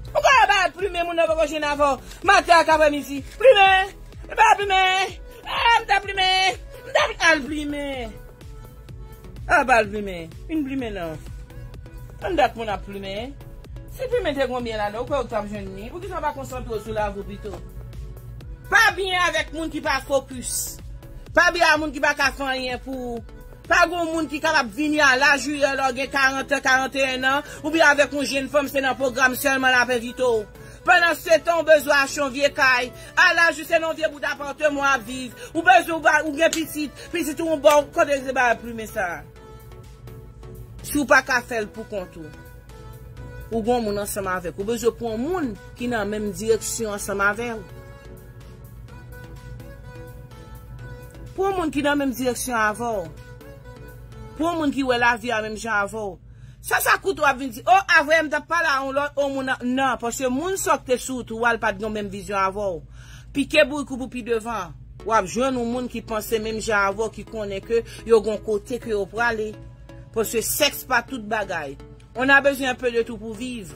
Ou kwè e pa plimen moun nan poko jwenn avè w. Maten ak aprèmidi. Plimen. E pa plimen. E m ta plimen. M ta al plimen. A, pa al plimen. Vin plimen non. Tann dat moun ap plimen. Si plimen te gon byen ladan, ou kwè ou t ap jwenn li? Poukisa w pa konsantre w sou lavi w pito? Pa byen avèk moun ki pa fokis. Pa byen ak moun ki pa ka fè anyen pou ou. Pa gon moun ki kapab vini a laj ou ye, lè w gen karant an, karanteyen an, oubyen avèk yon jenn fanm, se nan pwogram sèlman l ap envite w. Pandan se tan, ou bezwen achte yon vye kay. A laj ou, se nan yon vye bout apartman w ap viv. Ou bezwen, ou ba- ou gen pitit. Pitit ou, yon bò, kote se bagay plimen sa a? Si w pa ka fè l pou kont ou, ou gen yon moun ansanm avèk ou. Ou bezwen pran yon moun ki nan menm direksyon ansanm avè w. Pran yon moun ki nan menm direksyon avè w. Pran yon moun ki wè lavi a menm jan avè w. Sa sa koute w ap vin di, o, avè m t ap pale a yon lòt, o, moun nan, nan, paske moun sa w k te sou wout ou a, l pa t gen menm vizyon avè w. Pike bourik ou pou pi devan. W ap jwenn yon moun ki panse menm jan avè w, ki konnen ke yo gen yon kote ke yo prale. Paske sèks pa tout bagay. On a besoin un peu de tout pou viv.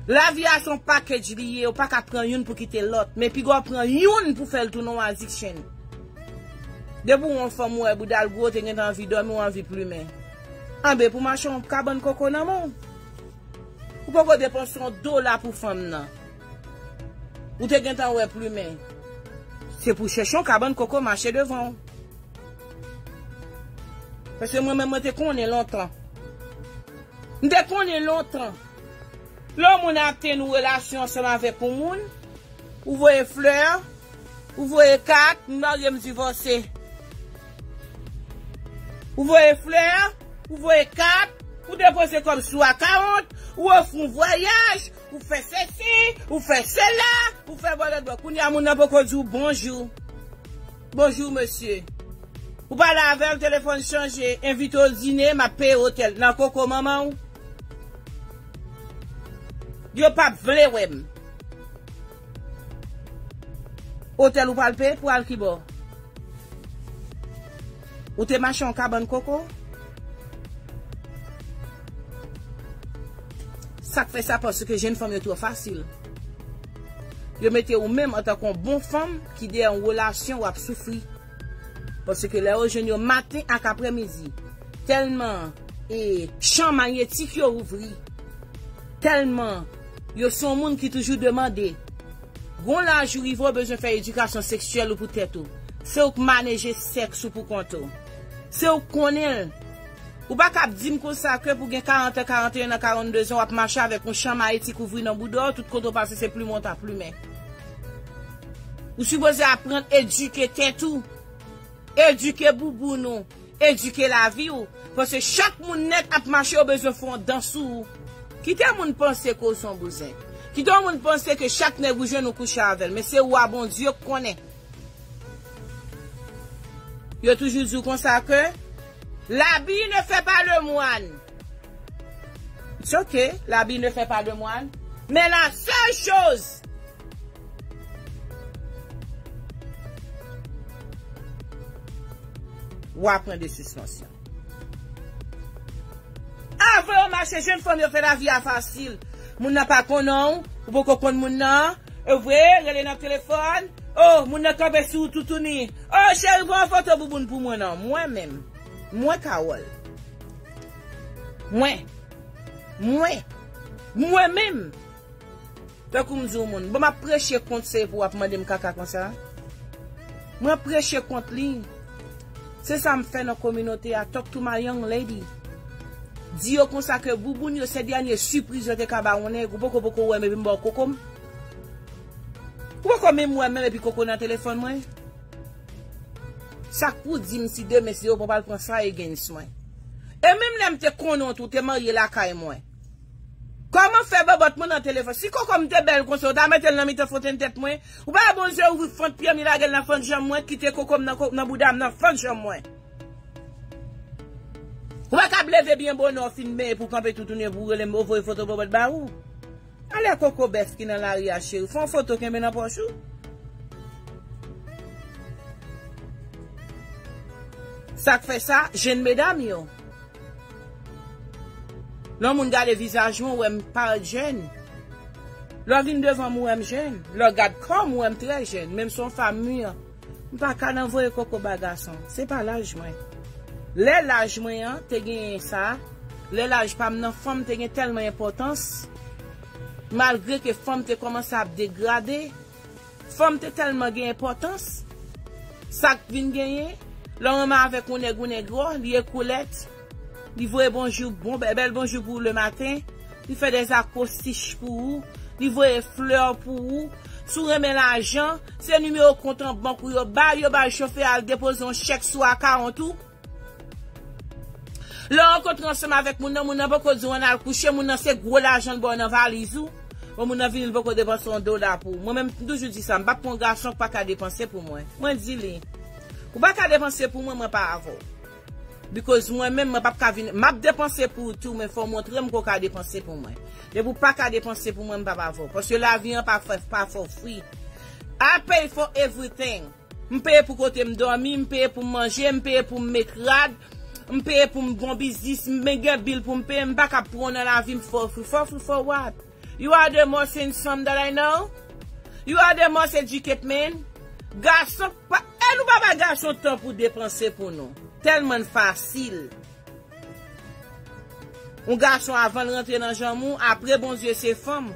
Lavi a se yon package li ye, ou pa ka pran youn pou kite lòt. Men piga w pran youn pou fè l tounen yon addiction. Depi w yon fanm ou wè bouda l gwo, ou te gentan anvi dòmi, ou anvi plimen. Anben, pou mache yon kabann koko nan men w. Ou poko depanse yon dola pou fanm nan. Ou te gentan wè plimen. Se pou chèche yon kabann koko mache devan w. Paske mwen menm, mwen te konnen lontan. M te konnen lontan. Lè yon moun ap te nan relasyon ansanm avèk yon moun, ou voye flè, ou voye kat, m marye, m divòse. Ou voye flè, ou voye kat, ou depoze kòb sou akawont, ou ofri yon vwayaj, ou fè sesi, ou fè sela, ou fè bòlèt bò. Kounye a, moun nan poko di w bonjou. Bonjou, mesye. Ou pale avè l, telefòn chanje, envite w dine, m ap peye otèl. Nan koko manman w. Yo p ap vle wè m. Otèl ou pral peye pou al kibò? Ou te mache yon kabann koko? Sa k fè sa, paske jenn fanm yo twò fasil. Yo mete ou menm antanke yon bon fanm ki dèyè yon relasyon w ap soufri. Paske lè yo jwenn yo maten ak aprèmidi, tèlman e chan mayetik yo ouvri, tèlman yo se yon moun ki toujou demande. Gon laj ou rive, ou bezwen fè edikasyon seksyèl ou pou tèt ou. Se ou k maneje sèks ou pou kont ou. Se ou k konnen l. Ou pa ka ap di m konsa ke pou gen karant an, karanteyen an, karannde zan, w ap mache avèk yon chan mayetik ouvri nan bouda w, tout kote w pase se plimen w ta plimen. Ou sipoze aprann edike tèt ou, edike bouboun ou, edike lavi w. Paske chak moun nèt ap mache, yo bezwen fè yon dans sou ou. Kite moun panse ke w se yon bouzen. Kite yon moun panse ke chak nèg ou jwenn ou kouche avè l. Men se ou a Bondye k konnen. Yo toujou di w konsa ke l'habit ne fait pas le moine. It's ok, l'habit ne fait pas le moine. Men la seule chose, w a pran de sispansyon. Avan yo mache, jenn fanm yo fè lavi a fasil. Moun nan pa konnen w, ou poko konn moun nan. E vre, rele nan telefòn. Oh, moun nan kanpe sou ou toutouni. Oh, cheri, pran yon foto bouboun pou mwen non. Mwen menm. Mwen Carole. Mwen. Mwen. Mwen menm. Tankou m di yon moun, bon, m ap preche kont, se pou w ap mande m kaka konsa? Mwen preche kont li. Se sa m fè nan kominote a, talk to my young lady. Di yo konsa ke bouboun yo se dènye sipriz yo te ka ba yon nèg, ou poko poko wè m epi m ba w koko m. Ou poko menm wè m menm epi koko nan telefòn mwen. Sa k pou di m si demen se yo pral pran sa against mwen? E menm lè m te konnen w tou, w te marye lakay mwen. Kòman fè bòbòt mwen nan telefòn? Si koko m te bèl konsa, ou ta mete l nan mitan fontenn tèt mwen? Ou pa wè Bondye ouvri fant pye m, li lage l nan fant janm mwen, kite koko m nan ko-, nan bouda m nan fant janm mwen? Ou pa ka ap leve byen bonè, w fin benyen pou w kanpe toutouni pou w rele m, ou voye foto bòbòt ba ou? Alè koko bèf ki nan lari a, cheri. Fè yon foto kenbe nan pòch ou. Sa k fè sa, jenn medam yo. Lè yon moun gade vizaj mwen, ou wè m parèt jèn. Lè w vin devan m, ou wè m jèn. Lè w gad kò m, ou wè m trè jèn. Menm si yon fanm mûr. M pa ka nan voye koko ba gason. Se pa laj mwen. Lè laj mwen an te genyen sa, lè laj pa m nan, fanm te gen tèlman enpòtans, malgre ke fanm te kòmanse ap degrade, fanm te tèlman gen enpòtans, sa k vin genyen, lè w renmen avèk yon nèg, yon nèg wò, li ekolèt, li voye bonjou, bon, bè-, bèl bonjou pou ou lematen, li fè dèzakwostich pou ou, li voye flè pou ou. Si w renmen lajan, se nimewo kont an bank ou yo ba l, yo ba l chofè a al depoze yon chèk sou akawont ou. Lè w rankontre ansanm avèk moun nan, moun nan poko di w ann al kouche, moun nan se gwo lajan l ba w nan valiz ou. Bon, moun nan vini, l poko depanse yon dola pou ou. Mwen menm, m toujou di sa, m p ap pran yon gason k pa ka depanse pou mwen. Mwen di li, ou pa ka depanse pou mwen, mwen pa avè w. Because mwen menm, mwen p ap ka vin, m ap depanse pou ou tou, men fò w montre m ke w ka depanse pou mwen. Depi w pa ka depanse pou mwen, m p ap avè w. Paske lavi an pa fè, pa fè w fri. I pay for everything. M peye pou kote m dòmi, m peye pou m manje, m peye pou m met rad, m peye pou m gon biznis, m gen bil pou m peye, m pa ka pran nan lavi m for free, for free for what? You are the most handsome that I know. You are the most educated man. Gason, pa, e nou pa bay gason tan pou depanse pou nou. Tèlman n fasil. Yon gason avan l rantre nan janm ou, apre Bondye se fanm.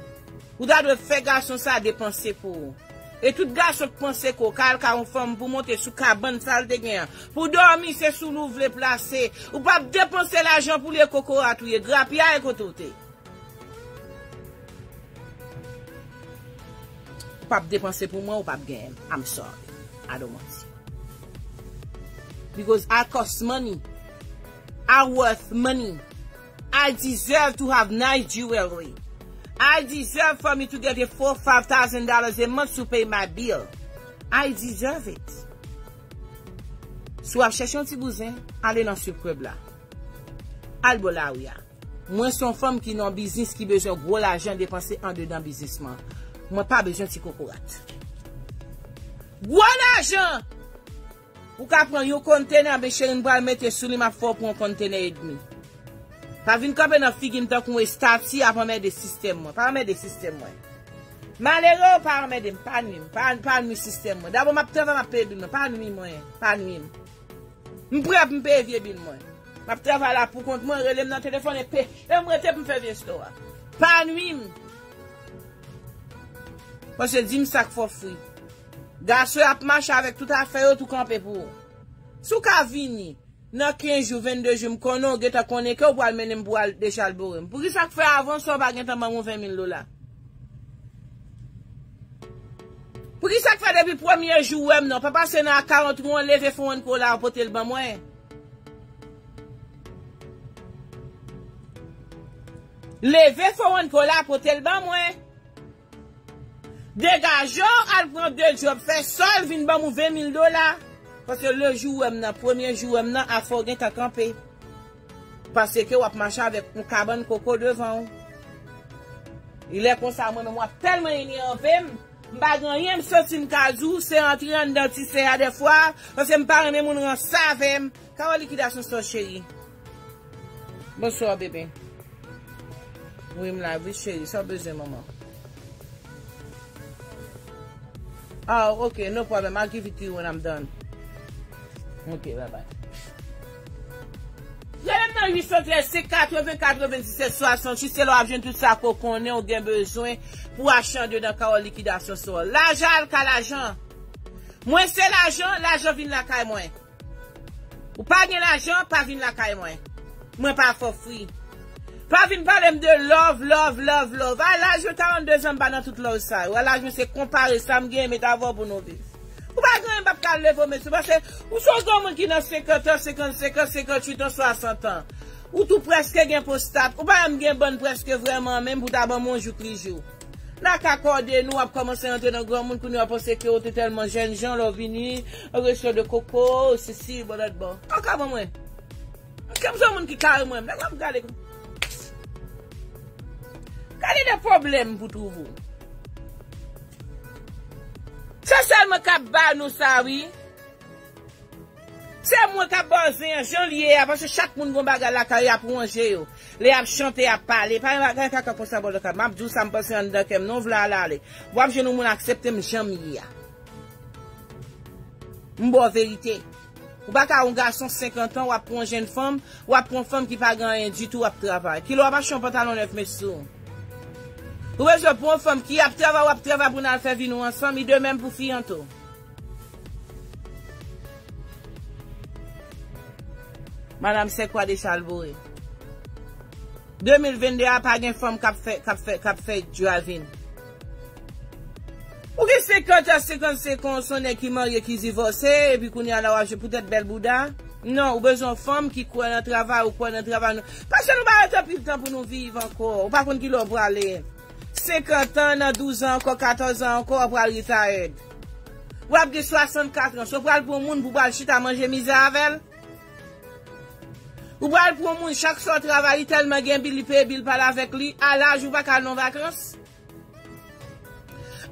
Ou ta dwe fè gason sa depanse pou ou. E tout gason k panse ke w ka al kay yon fanm pou monte sou kabann sa l te gen an. Pou dòmi, se sou li w vle plase. Ou p ap depanse lajan pou li e kokorat ou ye, grapyay kote w te. Ou p ap depanse pou mwen, ou p ap genyen m. I'm sorry. I don't want you. Because I cost money. I worth money. I deserve to have nice jewelry. I deserve for me to get a four, five thousand dollars a month to pay my bill. I deserve it. Si w ap chèche yon ti bouzen, ale nan strip club la. Al bò lari a. Mwen se yon fanm ki nan biznis ki bezwen gwo lajan depanse andedan biznis mwen. Mwen pa bezwen ti kokorat. Gwo lajan! Ou ka pran yon kontenè, men cheri, m pral mete sou li, m ap fè w pran yon kontenè edmi. Pa vin kanpe nan figi m tankou yon estati ap anmède sistèm mwen. Pa anmède sistèm mwen. Malere, pa anmède m, pa nwi m, pa, pa nwi sistèm mwen. Dabò, m ap travay, m ap peye bil mwen. Pa nwi mwen, pa nwi m. M prè pou m peye vye bil mwen. M ap travay la pou kont mwen, rele m nan telefòn, e pe, e m rete pou m fè vye stò a. Pa nwi m. Paske di m sa k fè w fri. Gason y ap mache avèk tout afè yo tou kanpe pou ou. Si w ka vini nan kenz jou, vennde jou, m konnen w gentan konnen ke w pral mennen m pou al dechalbore m. Poukisa k fè avan sa w pa gentan ban m yon ven mil dola? Poukisa k fè depi premye jou w wè m nan, w pa pase nan akawont mwen, leve fon an kou la, w pote l ban mwen? Leve fon an kou la, pote l ban mwen. Degaje w, al pran de djòb, fè sòl, vin ban m yon ven mil dola. Paske le jou w wè m nan, premye jou w wè m nan, afè w gentan kanpe. Paske w ap mache avèk yon kabann koko devan w. Lè konsa, mwen menm, w ap tèlman enyève m, m pa gen anyen m santi m ka di w, se antre anndan ti sè a dèfwa, paske m pa renmen moun ranse avè m. Kawò likidasyon sò cheri. Bonswa, bebe. Wi, m la, wi, cheri. Sa w bezwen, manman? Ah, ok, no problem. I'll give it to you when I'm done. Ok, bye bye. Rele m nan uit san trèz, se katreven, katrevendiset, swasanntuit, se la w ap jwenn tout sa ke w konnen w gen bezwen pou achte andedan kawò likidasyon sò. Lajan al ka lajan. Mwen se lajan, lajan vin lakay mwen. Ou pa gen lajan, pa vin lakay mwen. Mwen pa fè w fri. Pa vin pale m de love, love, love, love. A laj mwen karannde zan, m pa nan tout love sa yo. A laj mwen se konpare sa m gen, met avè w pou nou viv. Ou pa gen anyen, m p ap ka leve w mesye, paske ou se yon granmoun ki nan senkant an, senkannsenk an, senkanntuit an, swasant an. Ou tou prèske gen pwostat. Ou pa menm gen bann prèske vrèman menm pou ta ban m yon jou plijou. N a ka kòde nou, w ap kòmanse rantre nan granmoun, kounye a w ap panse ke w te tèlman jènjan, lè w vini, yon resto de koko, sisi, bò lòt bò. Kaka ban mwen. Kèm se moun ki kare mwen, nèg la ap gade. Gade de pwoblèm pou twouve w. Se sèl mwen k ap ba nou sa, wi. Se mwen k ap ba w zen an jan l ye a, paske chak moun gon bagay lakay yo, y ap wanje yo. Lè y ap chante, y ap pale. Pa gen bagay kaka konsa bò lakay. M ap di w sa m panse anndan kè m, non, w vle ale, ale. W ap jwenn yon moun aksepte m jan m ye a. M ba w verite. Ou pa ka yon gason senkant an, w ap pran yon jèn fanm, w ap pran yon fanm ki pa gen anyen ditou, w ap travay. Kilè w ap achte yon pantalon nèf met sou w? Ou bezwen pran yon fanm ki ap travay, w ap travay pou n al fè vi nou ansanm, idemèm pou fi an tou. Madanm Sèkwa Dechalbore. De mil vennde a pa gen fanm k ap fè, k ap fè, k ap fè driving. Ou gen senkant an, senkannsenk an, se yon nèg ki marye, ki divòse, epi kounye a la w ap jwe poutèt bèl bouda. Non, ou bezwen yon fanm ki kwè nan travay, ou kwè nan travay. Paske nou pa rete anpil tan pou nou viv ankò. Ou pa konn kilè w prale. Senkant an, nan douz an ankò, katòz an ankò, w pral retired. W ap gen swasannkat an. So w pral pran moun pou w pral chita manje mizè avè l? Ou pral pran moun, chak swa w travay, li tèlman gen bil, li peye bil pa l avèk li. A laj ou pa ka al nan vakans.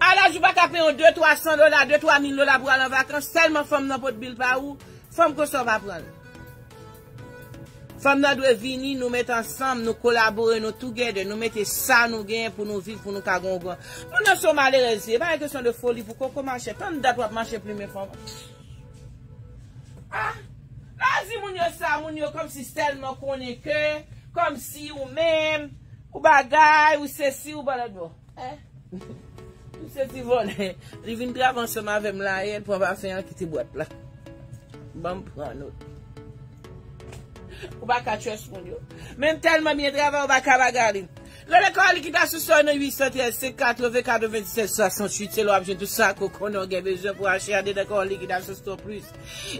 A laj ou pa ka peye yon de twa san dola, de twa mil dola pou al an vakans. Tèlman fanm nan pot bil pa ou, fanm konsa w pa pran l. Fanm nan dwe vini, nou met ansanm, nou kolabore, nou together, nou mete sa nou genyen pou nou viv, pou nou ka gon gran. Moun nan se yon malerèz li ye, e pa yon kesyon de foli pou koko mache. Tann dat w ap mache plimen fanm. Ah, pa di moun yo sa, moun yo kòmsi tèlman konnen ke, kòmsi ou menm, ou bagay, ou sesi, ou balòt bò. Eh? Ou se ti vòlè. Li vin travay ansanm avè m la yè, l pran pafen an, kite bwat la. Ban m pran nòt. Ou pa ka trust moun yo. Men m tèlman byen travay, ou pa ka bagay li. Rele Kawòl Likidasyon Store nan uit san trèz, senk katreven, katrevendiset, swasanntuit. Se la w ap jwenn tout sa ke w konnen w gen bezwen pou achte andedan Kawòl Likidasyon Store Plus.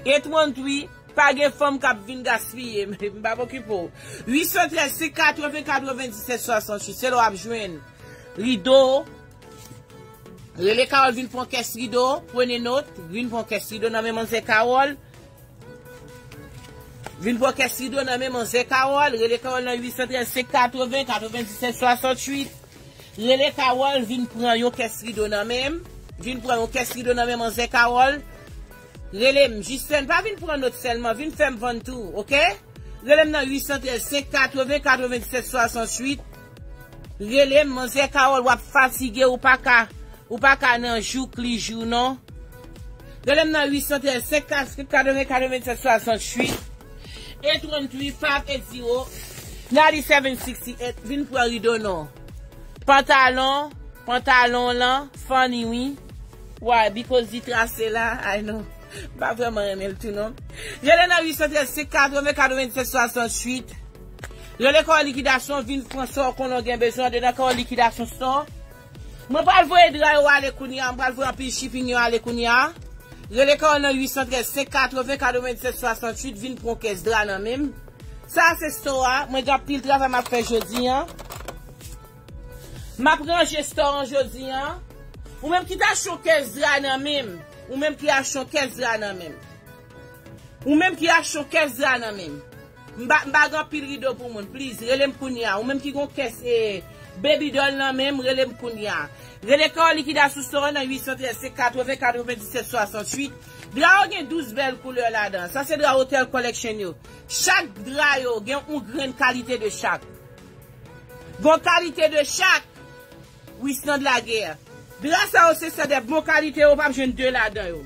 E twant wi, pa gen fanm k ap vin gaspiye. M pa okipe w. Uit san trèz, senk katreven, katrevendiset, swasanntuit. Se la w ap jwenn rido. Rele Kawòl vin pran kès rido. Prenez note. Vin pran kès rido nan men manzè Kawòl. Vin pran kès rido nan men manzè Kawòl. Rele Kawòl nan uit san trèz, senk katreven, katrevendiset, swasanntuit. Rele Kawòl, vin pran yon kès rido nan men m. Vin pran yon kès rido nan men manzè Kawòl. Rele m, Jistèn, pa vin pran nòt sèlman, vin fè m vann tou, oke? Rele m nan uit san trèz, senk katreven, katrevendiset, swasanntuit. Rele m, manzè Kawòl, w ap fatige, ou pa ka, ou pa ka nan jouk li jou, non. Rele m nan uit san trèz, senk katreven, katrevendiset, swasanntuit. Eight one three, five eight zero, nine seven six eight. Vin pran rido non. Pantalon, pantalon lan, funny wi. Why? Because li trase la, I know. M pa vrèman renmen l tou non. Rele nan uit san trèz, senk katreven, katrevendiset, swasanntuit. Rele Kawòl Likidasyon, vin pran sa w konnen w gen bezwen andedan Kawòl Likidasyon Store. Mwen pral voye dra yo ale kounye a, mwen pral voye anpil shipping yo ale kounye a. Rele Kawòl nan uit san trèz, senk katreven, katrevendiset, swasanntuit, vin pran kès dra nan men m. Sa a se store a, mwen gen anpil travay m ap fè jodi a. M ap ranje store an jodi a. Ou menm ki ta achte yon kès dra nan men m. Ou menm ki achte yon kès dra nan men m. Ou menm ki achte yon kès dra nan men m. M pa, m pa gen anpil rido pou moun. Please, rele m kounye a. Ou menm ki gon kès e baby doll nan men m, rele m kounye a. Rele Kawòl Likidasyon Store nan uit san trèz, senk katreven, katrevendiset, swasanntuit. Dra yo gen douz bèl koulè ladan. Sa se dra Hotel Collection yo. Chak dra yo gen yon grenn kalite de chak. Gon kalite de chak. Wisnand Laguerre. Dra sa yo se sèl de bon kalite, ou p ap jwenn de ladan yo.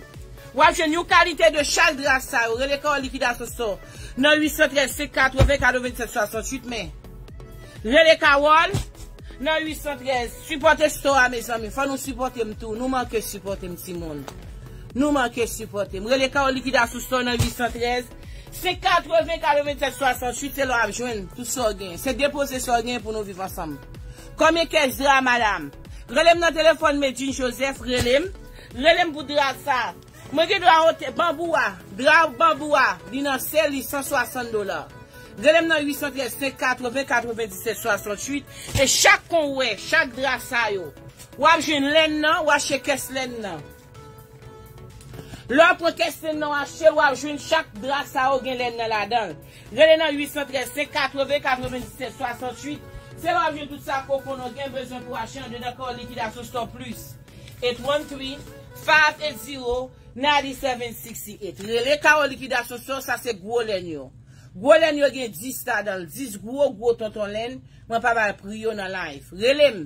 W ap jwenn yon kalite de chak dra sa yo. Rele Kawòl Likidasyon Store nan uit san trèz, senk katreven, katrevendiset, swasanntuit, men rele Kawòl nan uit san trèz. Sipòte store a, mezanmi. Fò nou sipòte m tou. Nou manke sipòte m, timoun. Nou manke sipòte m. Rele Kawòl Likidasyon Store nan uit san trèz, senk katreven, katrevendiset, swasanntuit, se la w ap jwenn tout sa w gen. Se depoze sa w gen pou nou viv ansanm. Konbyen kès dra, madam? Rele m nan telefòn Medjine Joseph, rele m. Rele m pou dra sa. Mwen gen dra ote-, banbou a. Dra banbou a, li nan sèl li san swasant dola. Rele m nan uit san trèz, senk katreven, katrevendiset, swasanntuit. E chak kon w wè, chak dra sa yo, w ap jwenn lèn nan, w achte kès lèn nan. Lè w pran kès lèn nan w achte, w ap jwenn chak dra sa yo gen lèn nan ladan l. Rele nan uit san trèz, senk katreven, katrevendiset, swasanntuit. Se la w ap jwenn tout sa koko nou gen bezwen pou achte andedan Kawòl Likidasyon Store Plus. Eight one three, five eight zero, nine seven six eight. Rele Kawòl Likidasyon Store, sa se gwo lèn yo. Gwo lèn yo gen dis ladan l, dis gwo, gwo tonton lèn. Mwen pa bay pri yo nan live. Rele m.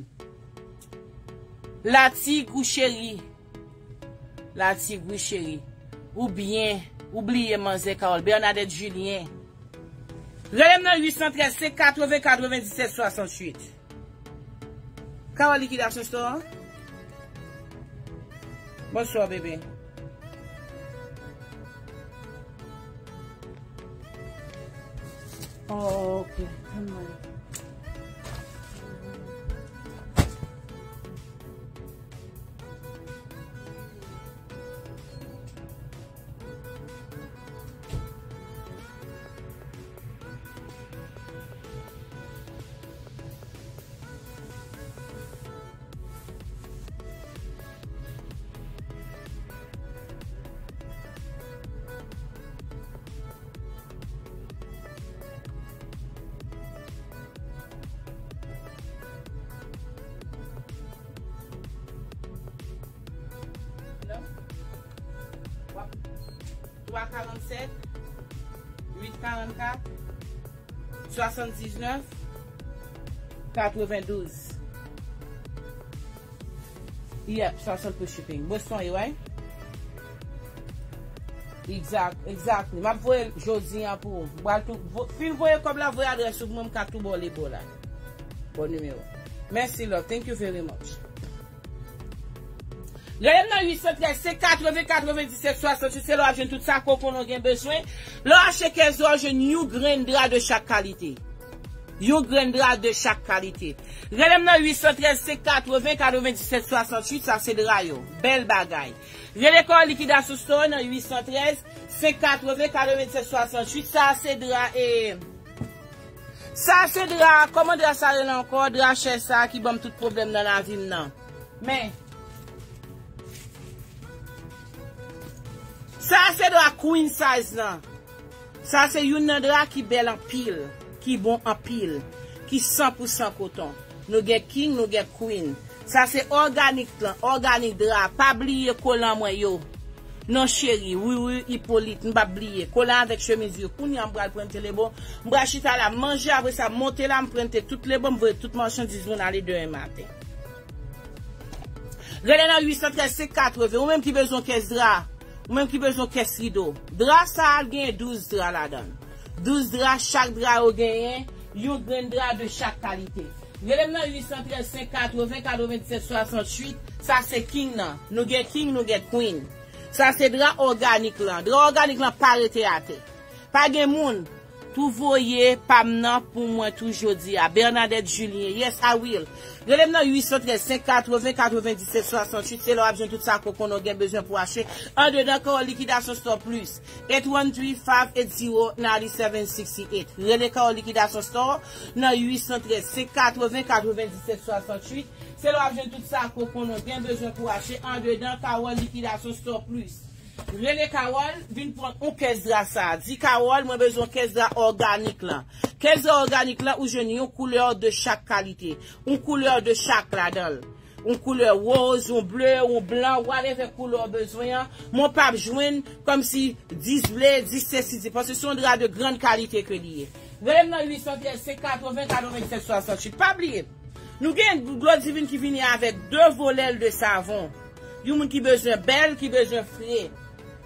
Latig ou cheri. Latig wi cheri. Ou byen, ou bliye manzè Kawòl, Bernadette Julien. Rele m nan uit san trèz, senk katreven, katrevendiset, swasanntuit. Kawòl Likidasyon Store. Bonswa, bebe. Oh, ok. twa karanntsèt, uit karannkat, swasanndiznèf, katrevendouz. Yep, swasant pou shipping. Boston, e, right? Exact, exactly. M ap voye l jodi a pou ou. M pral tou, vo-, fin voye kòb la, voye adrès ou pou mwen, m ka tou ba w lebo la. Bon nimewo. Mèsi, love. Thank you very much. Rele m nan uit san trèz, senk katreven, katrevendiset, swasannwit. Se la w ap jwenn tout sa ke w konnen w gen bezwen. Lè w achte kèz dra, w jwenn yon grenn dra de chak kalite. Yon grenn dra de chak kalite. Rele m nan uit san trèz, senk katreven, katrevendiset, swasannwit. Sa se dra yo. Bèl bagay. Rele Kawòl Likidasyon Store nan uit san trèz, senk katreven, katrevendiset, swasannwit. Sa se dra, e, sa se dra, kòman dra sa rele ankò? Dra chè sa ki ban m tout pwoblèm nan lavi m nan. Men, sa se dra queen size lan. Sa se youn nan dra ki bèl anpil, ki bon anpil, ki san pou san koton. Nou gen king, nou gen queen. Sa se òganik lan, òganik dra. Pa bliye kolan mwen yo. Non cheri, wi, wi, Ipolit, m p ap bliye. Kolan avèk chemiz yo. Kounye a m pral prente lebo. M pral chita la, manje, apre sa, monte la, m prente tout lebo, m voye tout machandiz moun ale demen maten. Rele nan uit san trèz, senk katreven. Ou menm ki bezwen kès dra, ou menm ki bezwen kès rido. Dra sa a genyen douz dra ladan l. Douz dra, chak dra yo genyen yon grenn dra de chak kalite. Rele m nan uit san trèz, senk katreven, katrevendiset, swasannwit. Sa se king nan. Nou gen king, nou gen queen. Sa se dra òganik lan. Dra òganik lan pa rete atè. Pa gen moun tou voye pa m nan pou mwen tou jodi a. Bernadette Julien. Yes, I will. Rele m nan uit san trèz, senk katreven, katrevendiset, swasannwit. Se la w ap jwenn tout sa ke w konnen w gen bezwen pou achte. Andedan Kawòl Likidasyon Store Plus. Eight one three, five eight zero, nine seven six eight. Rele Kawòl Likidasyon Store nan uit san trèz, senk katreven, katrevendiset, swasannwit. Se la w ap jwenn tout sa ke w konnen w gen bezwen pou achte andedan Kawòl Likidasyon Store Plus. Rele Kawòl, vin pran yon kès dra sa. Di Kawòl, mwen bezwen kès dra òganik lan. Kès dra òganik lan, ou jwenn yon koulè de chak kalite. Yon koulè de chak ladan l. Yon koulè woz, yon ble, yon blan, whatever koulè w bezwen an. Mwen p ap jwenn kòmsi dis ble, dis sesi, dis, paske se yon dra de grann kalite ke li ye. Rele m nan uit san trèz, senk katreven, katrevendiset, swasannwit. Pa bliye, nou gen dlo divin ki vini avèk de volèl de savon. Yon moun ki bezwen bèl, ki bezwen fre.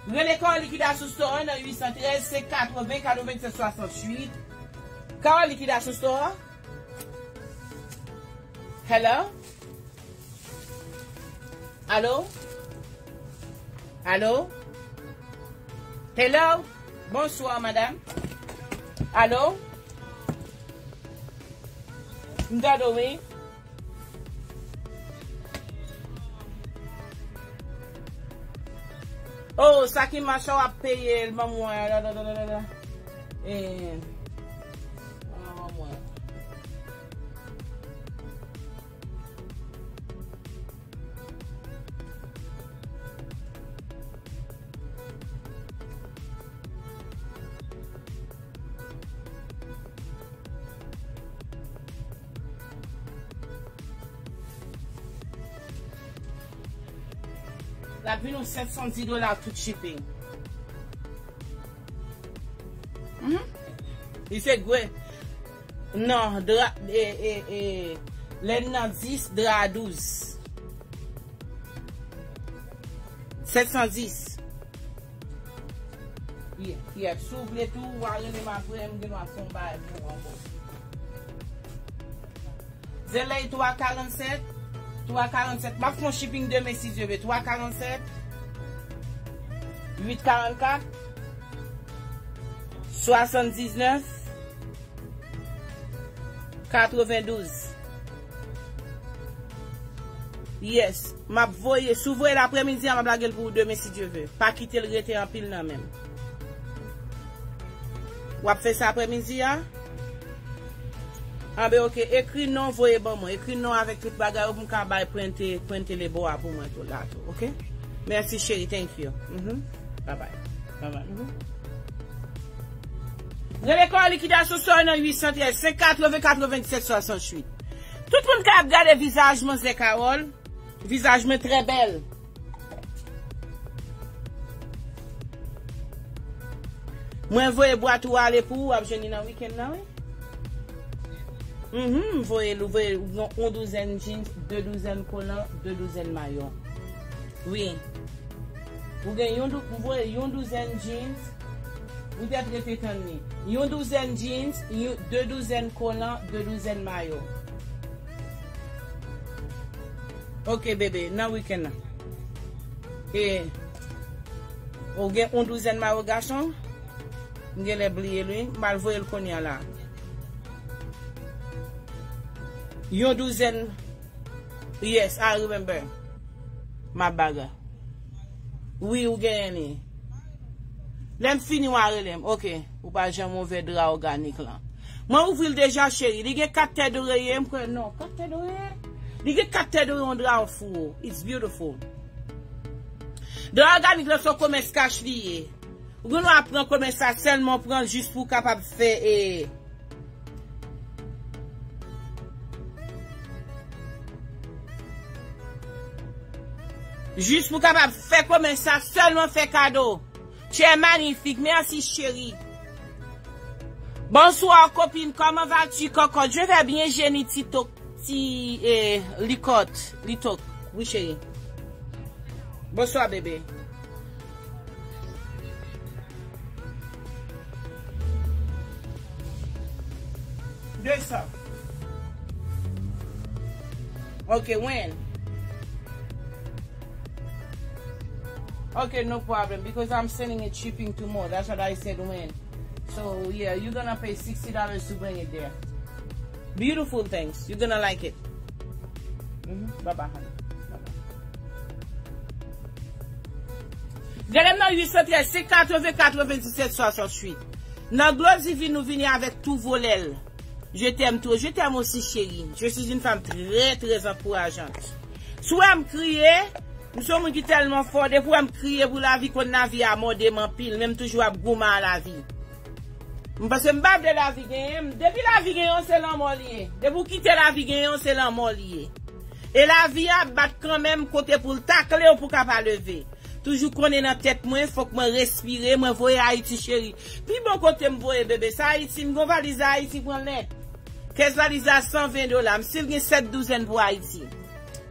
Rele Kawòl Likidasyon Store nan uit san trèz, senk katreven, katrevendiset, swasannwit. Kawòl Likidasyon Store. Hello? Alo? Alo? Hello? Bonswa, madanm. Alo? M tande w, wi. Oh, sa ki mache w ap peye l, ban mwen, la, la, la, la, la, la. Eh, ban mwen. L ap vin yon sèt san dis dola tout shipping. Mhm. Li se gwe. Non, dra, e, e, e, lèn nan dis, dra a douz. Sèt san dis. Yeah, yeah. Si w vle tou, w a rele m apre, m gen dwa fè yon bagay pou ou ankò. Zelay twa karannsèt, twa karannsèt. M ap fè yon shipping demen si Dye vle. Twa karannsèt, uit karannkat, swasanndiznèf, katrevendouz. Yes, m ap voye. Si w voye l aprèmidi a, m ap lage l pou ou demen si Dye vle. Pa kite l rete anpil nan men m. W ap fè sa aprèmidi a? Anben, oke. Ekri non, voye ban mwen. Ekri non avèk tout bagay ou pou m ka bay prente, prente lebo a pou mwen tou la tou, oke? Mèsi, cheri. Thank you. Mhm. Bye bye. Bye bye. Mhm. Rele Kawòl Likidasyon Store nan uit san trèz, senk katreven, katrevendiset, swasannwit. Tout moun k ap gade vizaj manzè Kawòl, vizaj mwen trè bèl. Mwen voye bwat ou ale pou ou, w ap jwenn li nan wikenn nan, wi. Mhm, m voye l, ou voye yon, yon douzèn jeans, de douzèn kolan, de douzèn mayo. Wi. Ou gen yon dou-, m voye yon douzèn jeans, ou tèt rete tann li. Yon douzèn jeans, yon, de douzèn kolan, de douzèn mayo. Ok, bebe, nan wikenn nan. E, ou gen yon douzèn mayo gason? M genlè bliye l, wi. M al voye l kounye a la. Yon douzèn. Yes, I remember. Ma baga. Wi, ou genyen li. Lè m fini, w a rele m. Ok. Ou pa janm ouvè dra òganik lan. Mwen ouvri l deja, cheri. Li gen kat tè doreye, m kwè. Non, kat tè doreye? Li gen kat tè doreye, yon dra fou. It's beautiful. Dra òganik lan se yon komès kach li ye. Ou gen dwa pran komès sa sèlman, pran l jis pou w kapab fè, e, jis pou w kapab fè komès sa sèlman, fè kado. Tu es magnifique, merci chérie. Bonsoir copine, comment vas-tu cocotte? Je vais bien, Jenny Tito. Ti, eh, likòt, litok. Wi, cheri. Bonswa, bebe. De sa. Ok, when? Okay, no problem, because I'm sending it shipping tomorrow. That's what I said when. So, yeah, you're gonna pay sixty dollars to bring it there. Beautiful things. You're gonna like it. Mhm. Bye bye, honey. Bye bye. Gade m nan uit san trèz, se katreven, katreven disèt, swasanntuit. Nan glo divin, nou vini avèk tou volè l. Je t'aime trop. Je t'aime aussi, chérie. Je suis une femme très, très encourageante. Si w wè m kriye, m se yon moun ki tèlman fò, depi w wè m kriye pou lavi, konn lavi a mòde m anpil, men m toujou ap goumen a lavi. M, paske m pa vle lavi genyen m. Depi lavi genyen w, se lanmò li ye. Depi w kite lavi genyen w, se lanmò li ye. E lavi a ap bat kanmenm kote pou l takle w pou w ka pa leve. Toujou konnen nan tèt mwen, fòk mwen respire, mwen voye Ayiti cheri. Pi bon kote m voye bebe, se Ayiti, m gon valiz Ayiti pran nèt. Kès valiz la san ven dola, m still gen sèt douzèn pou Ayiti.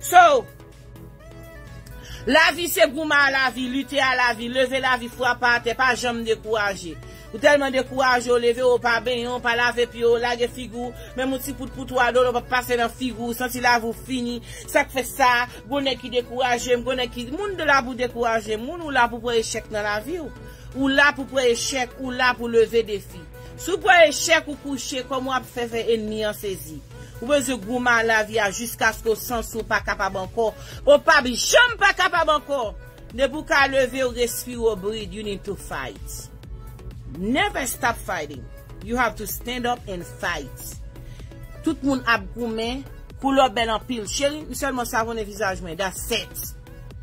So, lavi se goumen a lavi, lite a lavi, leve lavi, frape atè, pa janm dekouraje. Ou tèlman dekouraje, w leve, w pa benyen, w pa lave pye w, lage figi w, menm yon ti pout pou twa dola w p ap pase nan figi w, santi lavi w fini. Sa k fè sa, gon nèg ki dekouraje m, gon nèg ki, moun de la pou dekouraje m, moun ou la pou pran echèk nan lavi w. Ou la pou pran echèk, ou la pou leve defi. Si w pran echèk, ou kouche, kòman w ap fè fè ènmi an sezi? Ou bezwen goumen a lavi a jiskaske w santi w pa kapab ankò. Ou p ap janm pa kapab ankò. Depi w ka leve, w respire, w breathe, you need to fight. Never stop fighting. You have to stand up and fight. Tout moun ap goumen, koulè w bèl anpil. Cheri, m sèlman savonnen vizaj mwen, that's it.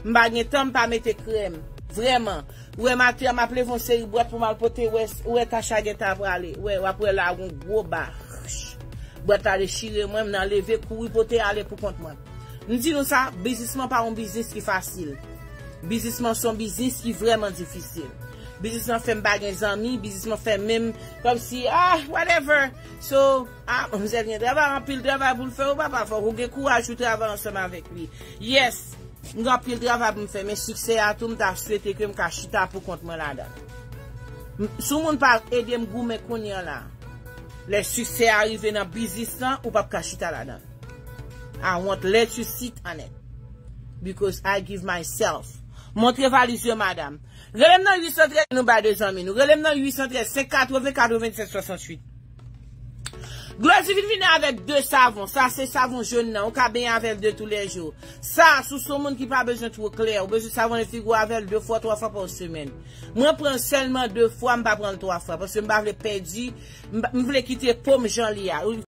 M pa gen tan, m pa mete krèm. Vrèman. Ou wè maten an, m ap leve yon seri bwat pou m al pote, ou wè, ou wè kach la gentan prale. Ou wè, w ap wè la, yon gwo ba. Bwat la dechire mwen, m nan leve, kouri pote ale pou kont mwen. M di nou sa, biznisman pa yon biznis ki fasil. Biznisman se yon biznis ki vrèman difisil. Biznisman fè m pa gen zanmi, biznisman fè menm kòmsi, ah, whatever. So, ah, manmzèl gen travay, anpil travay pou l fè, ou papa, fòk ou gen kouraj pou travay ansanm avèk li. Yes, m gen anpil travay pou m fè, men siksè a tou, m ta swete ke m ka chita pou kont mwen ladan. M, si yon moun pa ede m goumen kounye an la, lè siksè a rive nan biznis lan, ou p ap ka chita ladan. I won't let you sit on it. Because I give myself. Montre valiz yo, madam. Rele m nan uit san trèz, nou bay de zanmi nou. Rele m nan uit san trèz, senk katreven, katrevennsèt swasanntuit. Glozivin vini avèk de savon. Sa se savon jòn nan. Ou ka benyen avè l de toulèjou. Sa, si w se yon moun ki pa bezwen two klè, ou bezwen savonnen figi w avè l de fwa, twa fwa pa semèn. Mwen pran l sèlman de fwa, m pa pran l twa fwa. Paske m pa vle pèdi, m, m vle kite po m jan li a.